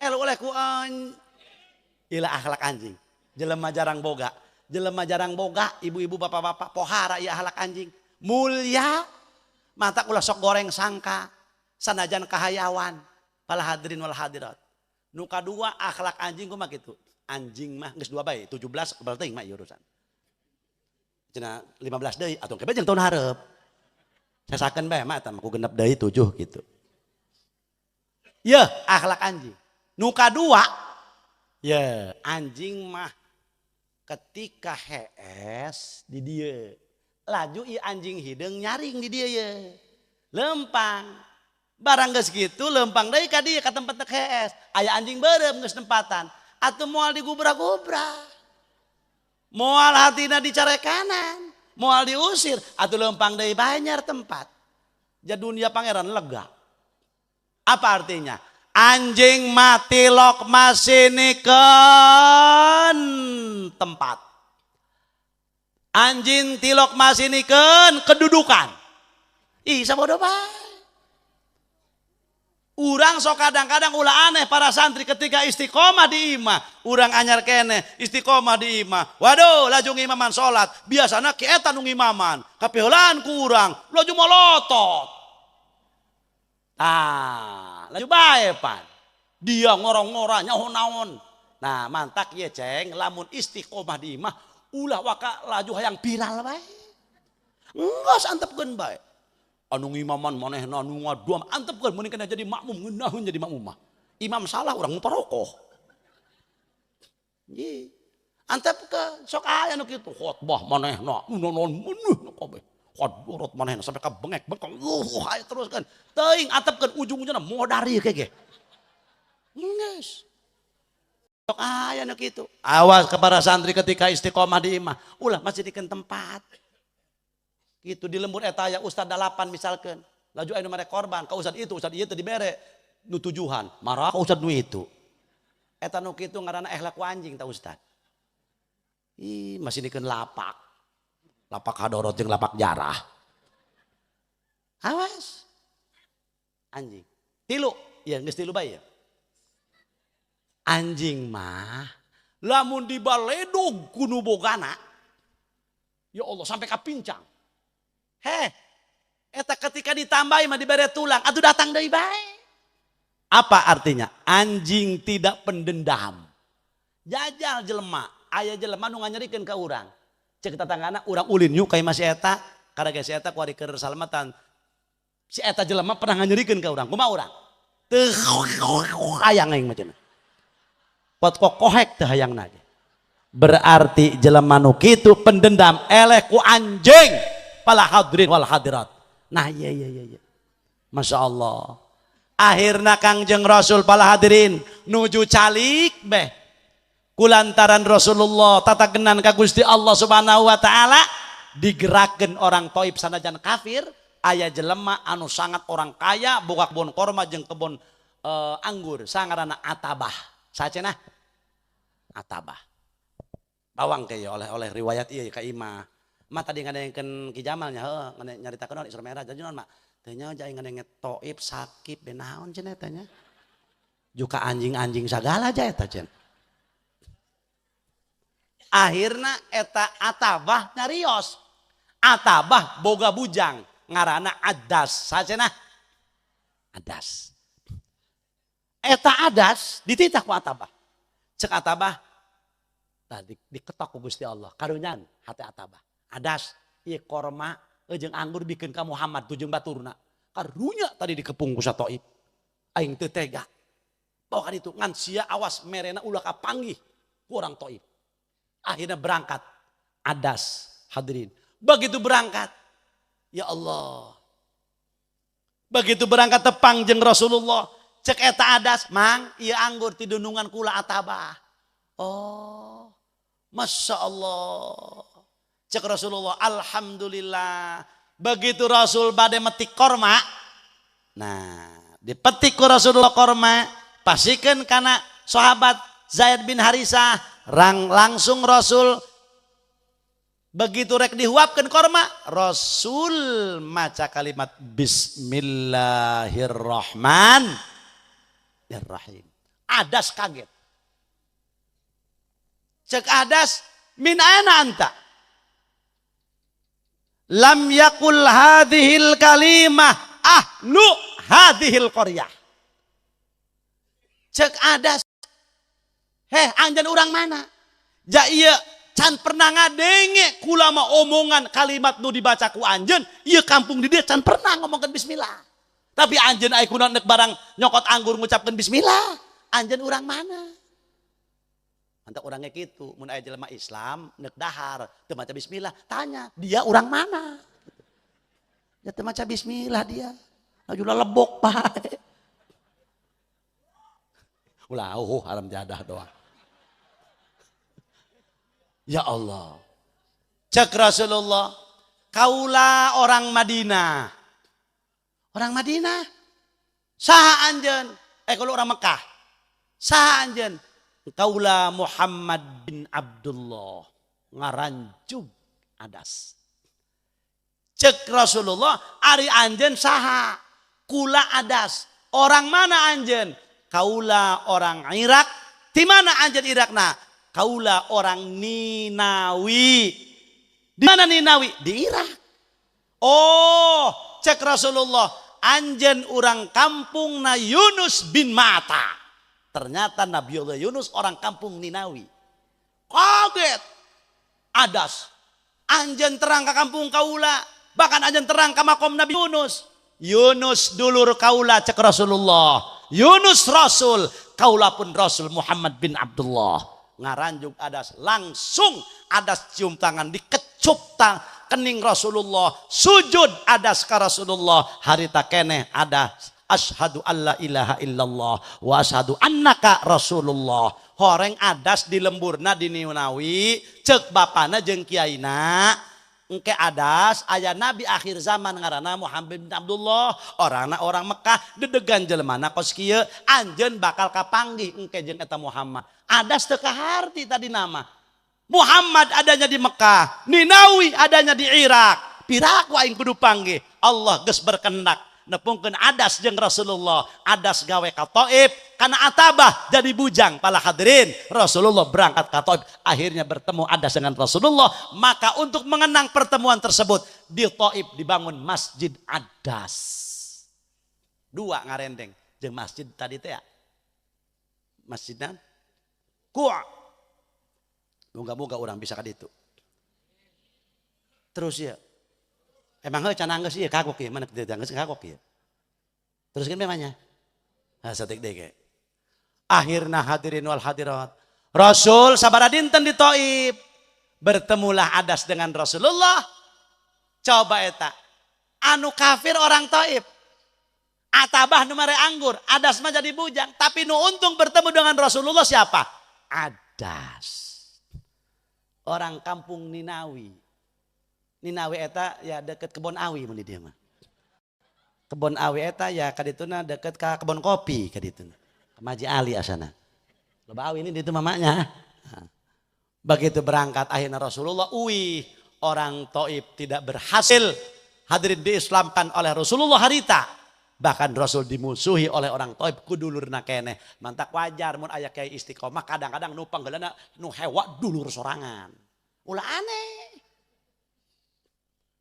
ulah ku an. Ilah akhlak anjing. Jelema jarang boga. Jelema jarang boga, ibu-ibu bapak-bapak pohara ieu akhlak anjing. Mulia mata ulah sok goreng sangka sanajan kahayawan. Pala hadirin wal hadirat. Nu kadua akhlak anjing kumaha kitu? Anjing mah geus 2 bae, 17 berarti mah ieu urusan. Cenah 15 deui atuh ke jeung tahun hareup. Sasakeun bae mah eta mah ku genep deui 7 gitu. Yeuh, akhlak anjing. Nu kadua, ye, anjing mah ketika hees di dieu. Laju ieu anjing hideung nyaring di dieu ye. Lempang. Barang geus kitu lempang deui ka dieu ka tempat hees. Aya anjing beureum geus nempatan. Atuh moal digubra-gubra. Moal hatina dicarekanan, moal diusir, atuh lempang deui banyak tempat. Ja dunia pangeran lega. Apa artinya? Anjing mati lok masinikeun tempat. Anjing tilok masinikeun kedudukan. Ih sabodo bae. Urang sok kadang-kadang ulah aneh para santri ketika istiqomah di imah. Urang anyar keneh istiqomah di imah. Waduh laju ngimaman salat. Biasana ki eta nu ngimaman. Kapiheulaan ku urang laju molotot. Ah, laju bae pan. Dia ngorong-ngora nyaho naon. Nah, mantak ieu ceng lamun istiqomah di imah ulah waka laju hayang viral bae. Enggeus antepkeun bae. Anu ngimaman manehna anu ngaduam antepkeun mending kana jadi makmum ngeunaheun jadi makmum mah. Imam salah urang parokoh. Ye. Antepkeun sok aya nu kitu khotbah manehna naon meunuh kabeh. Khotbah manehna sampai ka bengek bengkong hayu teruskeun. Teuing antepkeun ujung-ujungna modar ieu ge. Geus. Sok aya nu kitu. Awas kepada santri ketika istiqomah di imah, ulah masih dikeun tempat. Gitu di lembur eta aya ustad 8 misalkan. Laju aya nu mere korban ka ustad itu, ustad ieu teu dibere nu tujuhan, marah ka ustad nu itu. Eta nu kitu ngaranna akhlak anjing ta ustad. Ih, masih dikeun lapak. Lapak hadorot jeung lapak jarah. Awas. Anjing. Tilu, ya geus tilu bae ya. Anjing mah lamun dibaledog ku nu bogana. Ya Allah sampai ka pincang. Heh, eta ketika ditambahi mah dibere tulang, atuh datang deui bae. Apa artinya? Anjing tidak pendendam. Jajal jelema, aya jelema nu nganyerikeun ka urang. Cek tetanggana urang ulin yuk ka imah si eta, karena si eta kuari keur salamatan. Si eta jelema pernah nganyerikeun ka urang. Kumaha urang? Teu hayang aing mah cenah. Pot kokohek teu hayangna ge. Berarti jelema nu kitu pendendam eleh ku anjing pala hadirin wal hadirat. Nah iya iya iya iya. Masya Allah. Akhirna Kangjeng Rasul pala hadirin nuju calik beh. Kulantaran Rasulullah tatagenan ka Gusti Allah Subhanahu wa taala digerakkeun orang Taif sanajan kafir aya jelema anu sangat orang kaya boga kebon korma jeung kebon anggur sangarana Atabah. Sacenah Atabah. Bawang ke oleh-oleh riwayat ieu ka imah. Ma tadi ngadengkeun Ki Jamalnya heuh nyaritakeun Isra Mi'raj jadi naon mak? Teh nya jai ngadenge Taif sakit be naon cenah eta nya. Juka anjing-anjing sagala aja eta cenah. Akhirna eta Atabah nyarios. Atabah boga bujang ngaranna Adas. Sacenah Adas. Eta Adas dititah ku Atabah. Cek Atabah tadi diketok ku Gusti Allah karunyan hati Atabah. Adas ieu korma jeung anggur bikeun ka Muhammad tujung baturna. Karunya tadi dikepung ku Taif. Aing teu tega. Bawa ka ditu ngan sia awas merena ulah kapanggih ku orang Taif. Akhirnya berangkat Adas hadirin. Begitu berangkat ya Allah. Begitu berangkat tepang jeung Rasulullah. Cek eta Adas mang ieu anggur ti dunungan kula Atabah. Oh, Masya Allah. Cek Rasulullah, alhamdulillah. Begitu Rasul bade metik korma, nah dipetik ku Rasulullah korma, pasikeun kana sahabat Zaid bin Harisah, rang langsung Rasul begitu rek dihuapkeun korma, Rasul maca kalimat Bismillahirrahmanirrahim. Adas kaget. Cek Adas, min aina anta? Lam yakul hadhil kalimah ahlu hadhil qaryah. Cek Adas, heh anjeun urang mana? Ja ieu can pernah ngadenge kulama omongan kalimat nu dibaca ku anjeun, ieu kampung di dieu can pernah ngomongkeun bismillah. Tapi anjeun aya kunaon nek barang nyokot anggur ngucapkeun bismillah, anjeun urang mana? Mantap orangnya gitu, mun aya jelema Islam nek dahar teu maca bismillah, tanya dia orang mana? Ya teu maca bismillah dia. Laju lebok bae. Ulah oh haram jadah doang. Ya Allah. Cek Rasulullah, kaula orang Madinah. Orang Madinah. Saha anjeun? Kalau orang Mekah. Saha anjeun? Kaula Muhammad bin Abdullah ngaranjug Adas. Cek Rasulullah ari anjeun saha? Kula Adas. Orang mana anjeun? Kaula orang Irak. Di mana anjeun Irakna? Kaula orang Ninawi. Di mana Ninawi? Di Irak. Oh, cek Rasulullah anjeun orang kampungna Yunus bin Mata. Ternyata Nabiullah Yunus orang kampung Ninawi. Kaget. Adas. Anjeun terang ke kampung kaula. Bahkan anjeun terang ke makom Nabi Yunus. Yunus dulur kaula cek Rasulullah. Yunus Rasul. Kaula pun Rasul Muhammad bin Abdullah. Ngaranjuk Adas. Langsung Adas cium tangan. Dikecup kening Rasulullah. Sujud Adas ke Rasulullah. Harita keneh Adas. Asyhadu alla ilaha illallah wa asyhadu annaka Rasulullah. Horeng Adas di lemburna di Ninawi, cek bapana jeung kiaina, engke Adas aya nabi akhir zaman ngaranna Muhammad bin Abdullah, orangna orang Mekah, dedegan jelemana kos kieu, anjeun bakal kapanggih engke jeung eta Muhammad. Adas teu kaharti tadi nama. Muhammad adanya di Mekah, Ninawi adanya di Irak. Piraku aing kudu panggih. Allah geus berkehendak nepungkeun Adas jeung Rasulullah. Adas gawe ka Taif karena Atabah jadi bujang. Para hadirin, Rasulullah berangkat ka Taif, akhirnya bertemu Adas dengan Rasulullah. Maka untuk mengenang pertemuan tersebut di Taif dibangun Masjid Adas. Dua ngarendeng jeung masjid tadi teh ya. Masjidna Ku. Moga-moga orang bisa ka ditu. Terus ya. Emang heuh can anggeus ieu kagok ieu, mana teu anggeus kagok ieu. Terus kan memangnya. Ha satik deui ge. Akhirna, hadirin wal hadirat, Rasul sabara dinten di Taif, bertemulah Adas dengan Rasulullah. Coba eta anu kafir orang Taif, Atabah nu mere anggur, Adas mah jadi bujang, tapi nu untung bertemu dengan Rasulullah siapa? Adas. Orang kampung Ninawi. Ninawi eta ya deket Kebon Awi mun di dieu mah. Kebon Awi eta ya kadituna deket ka kebon kopi kadituna. Maji Ali asana. Loba awi ini ditu mamanya. Nah. Begitu berangkat akhirnya Rasulullah, uih, orang Taif tidak berhasil, hadirin, diislamkan oleh Rasulullah harita. Bahkan Rasul dimusuhi oleh orang Taif ku dulurna keneh. Mantak wajar mun aya kiai istiqomah, kadang-kadang nu panggeulana nu hewa dulur sorangan. Ulah aneh.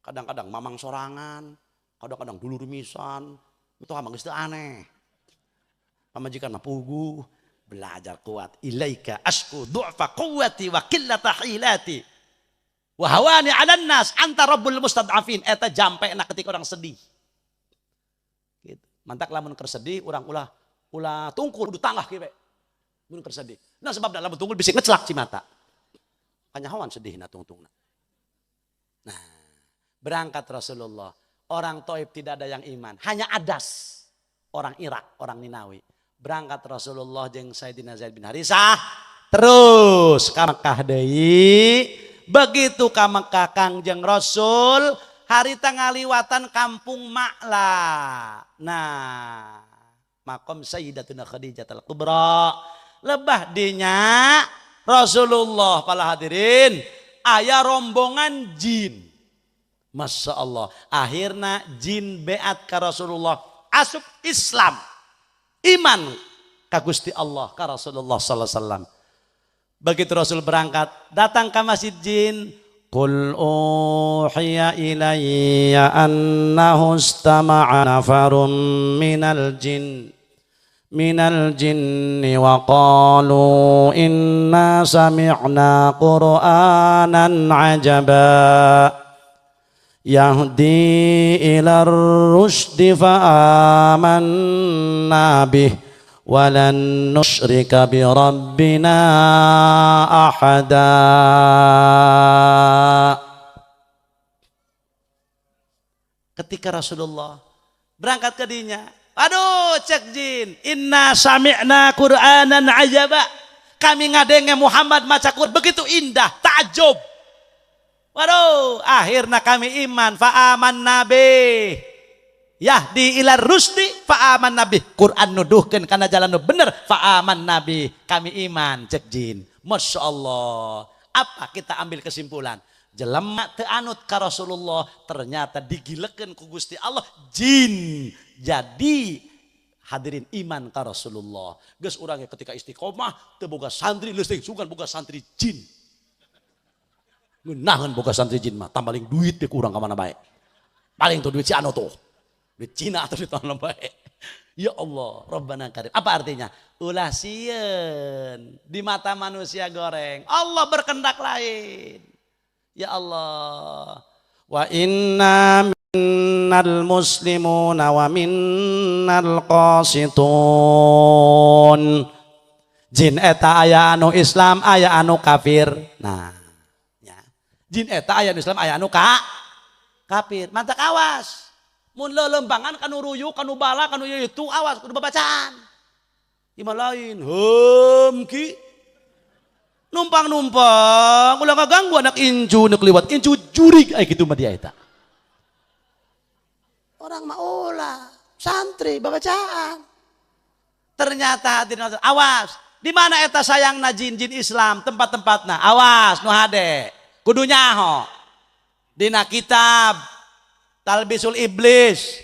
Kadang-kadang mamang sorangan, kadang-kadang dulur misan, itu amang geus teu aneh. Pamajikan mah puguh, belajar kuat. Ilaika asku du'fa quwwati wa qillata hilati. Wa hawani 'alan nas anta rabbul mustad'afin. Eta jampe na ketika orang sedih. Gitu. Mantak lamun keur sedih urang ulah ulah tungkul, kudu tanggah kieu we. Mun keur sedih. Nah, sebab lamun tungkul bisa ngecelak cimata. Kanyahoan sedih na tungtungna. Nah, berangkat Rasulullah. Orang Taif tidak ada yang iman, hanya Adas. Orang Irak, orang Ninawi. Berangkat Rasulullah jeung Sayyidina Zaid bin Harisah terus ka Mekah deui. Begitu ka Mekah, Kangjeng Rasul harita ngaliwatan kampung Ma'la. Nah, makom Sayyidatuna Khadijah al-Kubra. Lebah dinya Rasulullah, para hadirin, aya rombongan jin. Masya Allah. Akhirnya jin beat ke Rasulullah. Asup Islam. Iman ka Gusti Allah, ka Rasulullah sallallahu alaihi wasallam. Begitu Rasul berangkat, datang ke masjid jin. Qul uhiya ilayya annahu istama'a nafarun minal jinni wa qalu inna sami'na qur'anan ajaba yahdi ila rusdi fa amanna bih walan nusyrika bi rabbina ahada. Ketika Rasulullah berangkat ke dinya, aduh, cek jin, inna sami'na qur'anan ajaba, kami ngadenge Muhammad maca Quran begitu indah, takjub. Waduh, akhirnya kami iman, fa amanna bih. Yahdi ila rusdi fa amanna bih. Quran nuduhkeun kana jalan nu bener, fa amanna bih. Kami iman, cek jin. Masya Allah. Apa kita ambil kesimpulan? Jelema teu anut ka Rasulullah ternyata digilekeun ku Gusti Allah jin. Jadi, hadirin, iman ka Rasulullah. Geus urangnya ketika istiqomah teu boga santri leutik, sugan boga santri jin. Ngeunaheun boga santri jin mah, tambaling duit teh kurang ka mana bae. Paling tuh duit si anu tuh. Duit Cina atau duit mana bae. Ya Allah, Rabbana karim. Apa artinya? Ulah sieun di mata manusia goreng. Allah berkendak lain. Ya Allah. Wa inna minnal muslimuna wa minnal qasitun. Jin eta aya anu Islam, aya anu kafir. Nah, ya. Jin eta aya anu Islam, aya anu kafir. Mantak awas. Mun lelembangan kanu ruyuk, kanu bala, kanu itu awas kudu babacaan. Ima lain, hem ki. Numpang-numpang, ulah ngaganggu anak incu nu kliwat, incu jurig aya kitu mah dia eta. Orang mah ulah, santri babacaan. Ternyata, hadirin, awas, di mana eta sayangna jin-jin Islam tempat-tempatna? Awas nu hade. Kudu nyaho. Dina kitab Talbisul Iblis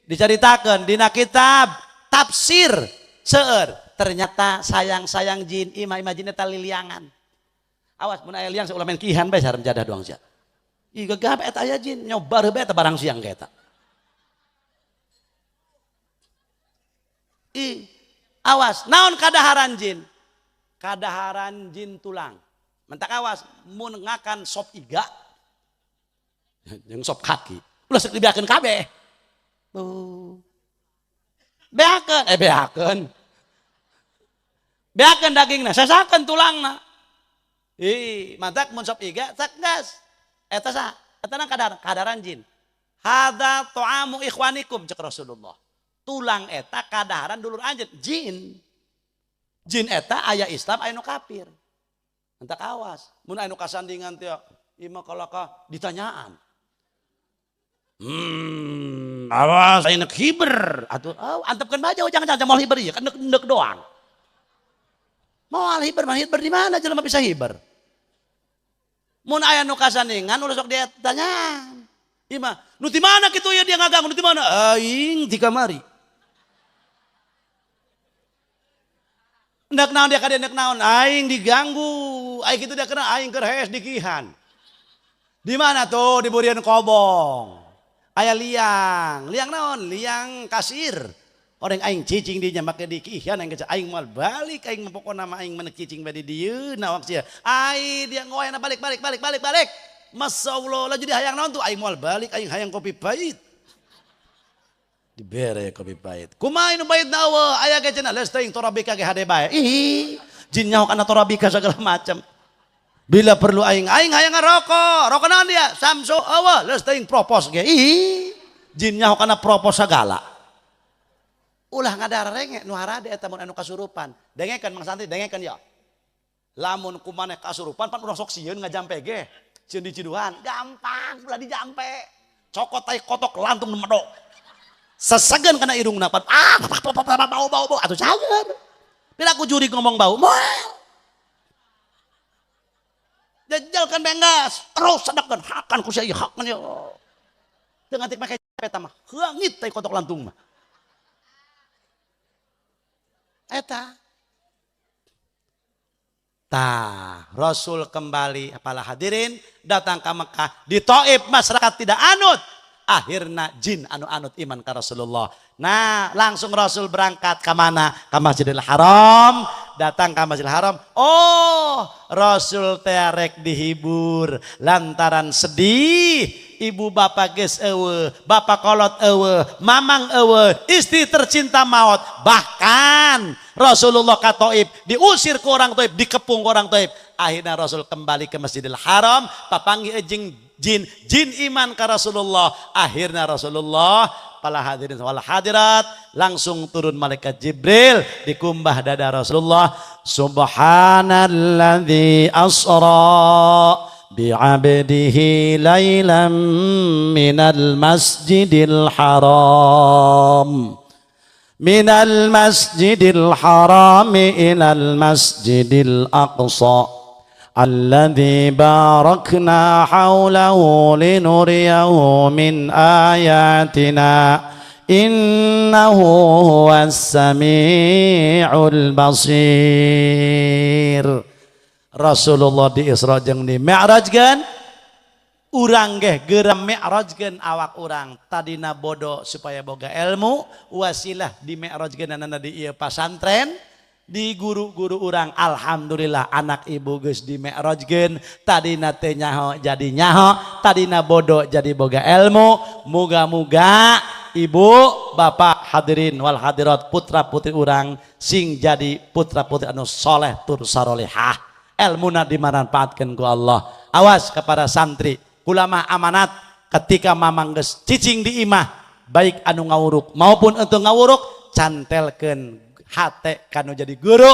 diceritakan, dina kitab tafsir seueur, ternyata sayang-sayang jin, ima-ima jin eta liliangan. Awas mun aya liang, ulah main kihan bae, sarem jadah doang sia. Ih, gagah eta aya jin nyobar bae eta barang siang ka eta. Ih, awas, naon kadaharan jin? Kadaharan jin tulang. Mentak awas mun ngakan sop iga jeung sop kaki, ulah sok dibeakeun kabeh. Tuh. Beakeun, eh, beakeun. Beakeun dagingna, sesakeun tulangna. Ih, mantak mun sop iga tak gas. Eta sa, eta na kadaran jin. Hadza ta'amu ikhwanikum cek Rasulullah. Tulang eta kadaharan dulur anjeun, jin. Jin eta aya Islam aya nu kafir. Entak awas, mun aya nu kasandingan teh ieu mah kalaka ditanyaan. Awas aya nek hiber atuh, oh, antepkeun bae jangan mau hiber ieu kan nek doang. Moal hiber mah hiber di mana jelema bisa hiber? Mun aya nu kasandingan ulah sok ditanyaan. Ieu mah nu di mana kitu ya dia ngaganggu nu di mana? Aing di kamari. Nek naon dia ka dia nek naon aing diganggu. Aing kitu dia kena aing keur hees dikihan. Di mana tuh di burian kobong. Aya liang, liang naon? Liang kasir. Orang aing cicing dinya make dikihan aing kece aing moal balik aing mah pokona mah aing menek cicing bae di dieu nawak sia. Ai dia ngoyana balik balik balik balik balik. Masyaallah laju di hayang naon tuh aing moal balik aing hayang kopi pahit. Dibere kopi pahit. Kumaha nu pahit na eueuh aya ge cenah leus teuing torabika ge hade bae. Ih, jin nyaho kana torabika segala macam. Bila perlu aing aing hayang ngarokok. Rokok naon dia? Samsu eueuh leus teuing propos ge. Ih, jin nyaho kana propos segala. Ulah ngadarenge nu harade eta mun anu kasurupan. Dengekeun Mang Santri, dengekeun ya. Lamun kumaneh kasurupan pan urang sok sieun ngajampe ge. Sieun diciduhan, gampang ulah dijampe. Cokot tai kotok lantung nu medok. Sesegeun kana irungna pan ah bau bau bau atuh cager. Bila ku juri ngomong bau, moal. Jajalkeun benggas, terus sedekeun hakan ku sia ieu hakan yo. Teu ngatik make eta mah, heungit tai kotok lantung mah. Eta. Tah, Rasul kembali apalah hadirin datang ke Mekah di Taif masyarakat tidak anut. Akhirna jin anu anut iman ka Rasulullah. Nah, langsung Rasul berangkat ke mana? Ke Masjidil Haram. Datang ke Masjidil Haram. Oh, Rasul terek dihibur lantaran sedih. Ibu bapak geus eueuh, bapak kolot eueuh, mamang eueuh, istri tercinta maut. Bahkan Rasulullah ka Taif diusir ke orang Taif, dikepung ke orang Taif. Akhirnya Rasul kembali ke Masjidil Haram, papanggih jeung jin, jin iman ke Rasulullah. Akhirnya Rasulullah para hadirin wal hadirat langsung turun malaikat Jibril dikumbah dada Rasulullah. Subhanalladzi asra bi'abdihi lailan minal masjidil haram minal masjidil haram ilal masjidil aqsa alladzi barakna haulahu linuriyahu min ayatina innahu huwas samiul basir. Rasulullah di Isra jeung di Mi'rajkeun, urang geh geura mi'rajkeun awak urang tadina bodoh supaya boga ilmu, wasilah di mi'rajkeunana di ieu pasantren di guru-guru urang. Alhamdulillah anak ibu geus di mi'rajkeun, tadina teh nyaho jadi nyaho, tadina bodoh jadi boga ilmu. Muga-muga ibu bapak hadirin wal hadirat putra putri urang sing jadi putra putri anu soleh tur sarolehah, elmuna dimanfaatkeun ku Allah. Awas kepada santri ulama amanat ketika mamang geus cicing di imah, baik anu ngawuruk maupun untuk ngawuruk, cantelkeun hate kanu jadi guru.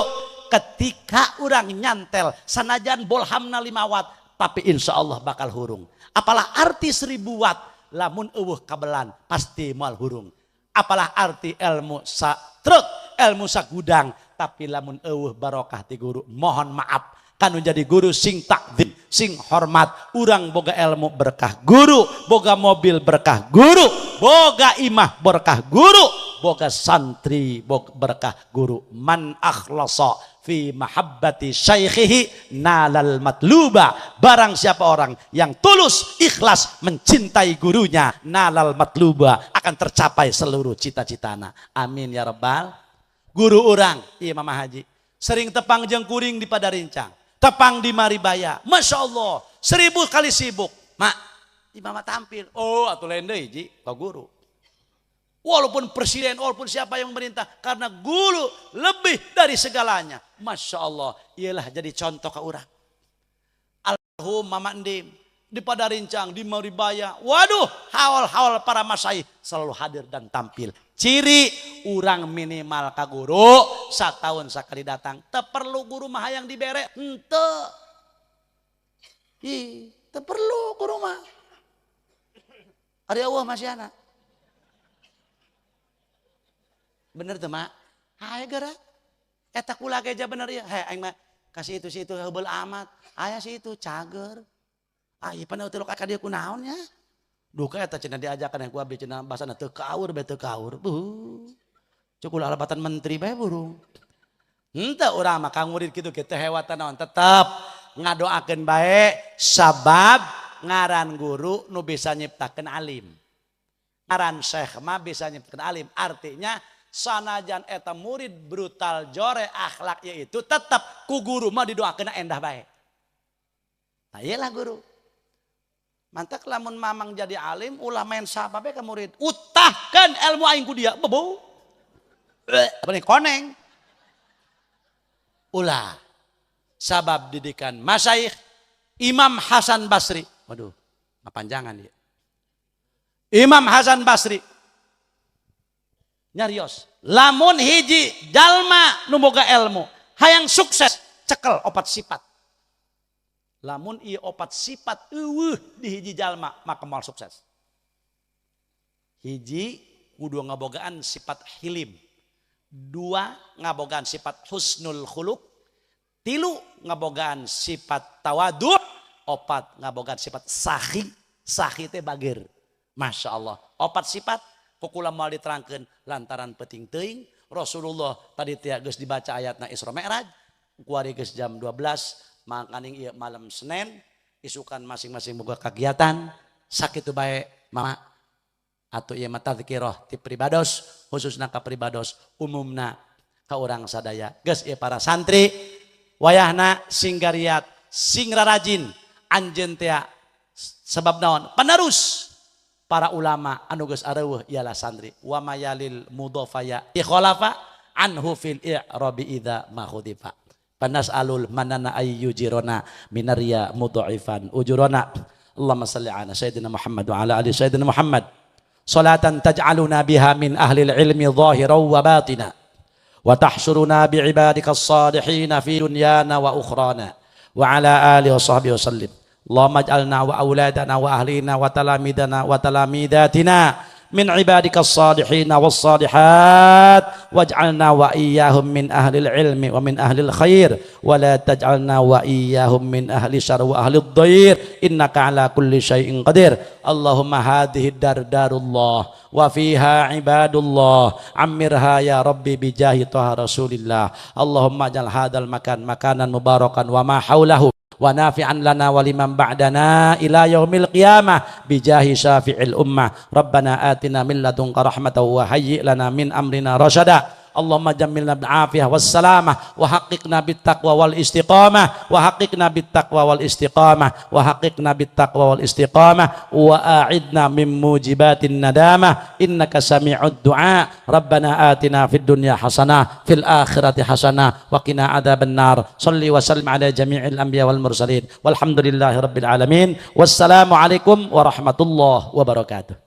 Ketika urang nyantel sanajan bolhamna 5 watt tapi insya Allah bakal hurung. Apalah arti 1000 watt lamun eueuh kabelan pasti moal hurung. Apalah arti ilmu sa truk, ilmu sa gudang, tapi lamun eueuh barokah ti guru. Mohon maaf kanu jadi guru sing takdim, sing hormat. Urang boga ilmu berkah guru, boga mobil berkah guru, boga imah berkah guru, boga santri berkah guru. Man akhlasa fi mahabbati syaikhihi nalal matluba. Barang siapa orang yang tulus ikhlas mencintai gurunya, nalal matluba, akan tercapai seluruh cita-citana. Amin ya rabbal. Guru urang, iya Mama Haji, sering tepang jeung kuring di Padarincang, tepang di Maribaya. Masya Allah, 1000 kali sibuk. Mak, mama tampil. Oh, atuh lain deui ji, ka guru. Walaupun presiden, walaupun siapa yang memerintah, karena guru lebih dari segalanya. Masya Allah, ialah jadi contoh ke urang. Almarhum Mama Endim di Padarincang, di Maribaya. Waduh, haul-haul para masyayikh selalu hadir dan tampil. Ciri urang minimal ka guru satahun sekali datang. Teu perlu guru mah yang dibere, henteu. Ih, teu perlu guru mah. Ari Allah masih anak. Bener tuh mak? Hai gara. Eta kula ge bener ya. Hei aing mah kasih itu si itu heubeul amat. Aya si itu cager. Ah ieu pan teu ka dieu kunaon nya? Duka eta cenah diajakan ku abdi cenah basana teu kaur bae teu kaur. Buh. Cukul alabatan menteri bae burung. Henteu urang mah kang murid kitu ge teu hewatan naon tetep ngadoakeun bae sabab ngaran guru nu bisa nyiptakeun alim. Ngaran syekh mah bisa nyiptakeun alim. Artinya sanajan eta murid brutal jore akhlaknya itu tetap ku guru mah didoakeun endah bae. Nah iyalah guru. Mantak lamun mamang jadi alim ulah main sapa bae ka murid. Utahkan ilmu aing ku dia. Bebo. Apa nih koneng. Ulah. Sabab didikan masyayikh Imam Hasan Basri. Waduh, ngapanjangan dia. Imam Hasan Basri nyarios lamun hiji jalma nu boga ilmu hayang sukses cekel opat sifat. Lamun ieu opat sifat eueuh di hiji jalma maka moal sukses. Hiji kudu ngabogaan sifat hilim, dua ngabogaan sifat husnul khuluq, tilu ngabogaan sifat tawadu, opat ngabogaan sifat sahi. Sahi teh bageur. Masya Allah, opat sifat kukula moal diterangkeun lantaran penting teuing. Rasulullah tadi teh geus dibaca ayatna Isra Mi'raj kuari geus jam 12 makaning ieu malam Senin isukan masing-masing boga kagiatan sakitu bae mama atuh ieu mah tadzkirah ti pribados khususna ka pribados umumna ka urang sadaya. Geus ieu para santri wayahna sing gariat sing rarajin anjeun teh sebab naon penerus para ulama anu geus areuweuh ialah santri. Wa mayalil mudhafaya ikhalafa anhu fil i'rabi idza ma khudifa. Panas'alul manana ayyujirona minarya mudha'ifan ujurona. Allahumma salli ala sayyidina Muhammad wa ala ali sayyidina Muhammad. Salatan taj'aluna biha min ahli ilmi zahiran wa batina wa tahsyuruna bi'ibadika as-salihin fi dunyana wa ukhrana wa ala alihi wa sahbihi wa sallim. Allahumma ij'alna wa auladana wa ahlina wa talamidana wa talamidatina min ibadika as-salihin was-salihat waj'alna wa iyyahum min ahlil ilmi wa min ahlil khair wa la taj'alna wa iyyahum min ahli syarr wa ahli dhair innaka ala kulli syai'in qadir. Allahumma hadhihi dar darullah wa fiha ibadullah ammirha ya rabbi bijahi taha rasulillah. Allahumma ij'al hadzal makan makanan mubarakan wa ma haulahu wa nafi'an lana wa liman ba'dana ila yaumil qiyamah bijahi syafi'il ummah. Rabbana atina min ladunka rahmatan wa hayyi' lana min amrina rasyada. Allahumma jammilna bil afiyah was salamah wa haqqiqna bit taqwa wal istiqamah wa haqqiqna bit taqwa wal istiqamah wa haqqiqna bit taqwa wal istiqamah wa a'idna min mujibatin nadamah innaka sami'ud du'a. Rabbana atina fid dunya hasanah fil akhirati hasanah wa qina adzaban nar. Shalli wa sallim ala jami'il anbiya wal mursalin walhamdulillahi rabbil alamin. Wassalamu alaikum warahmatullahi wabarakatuh.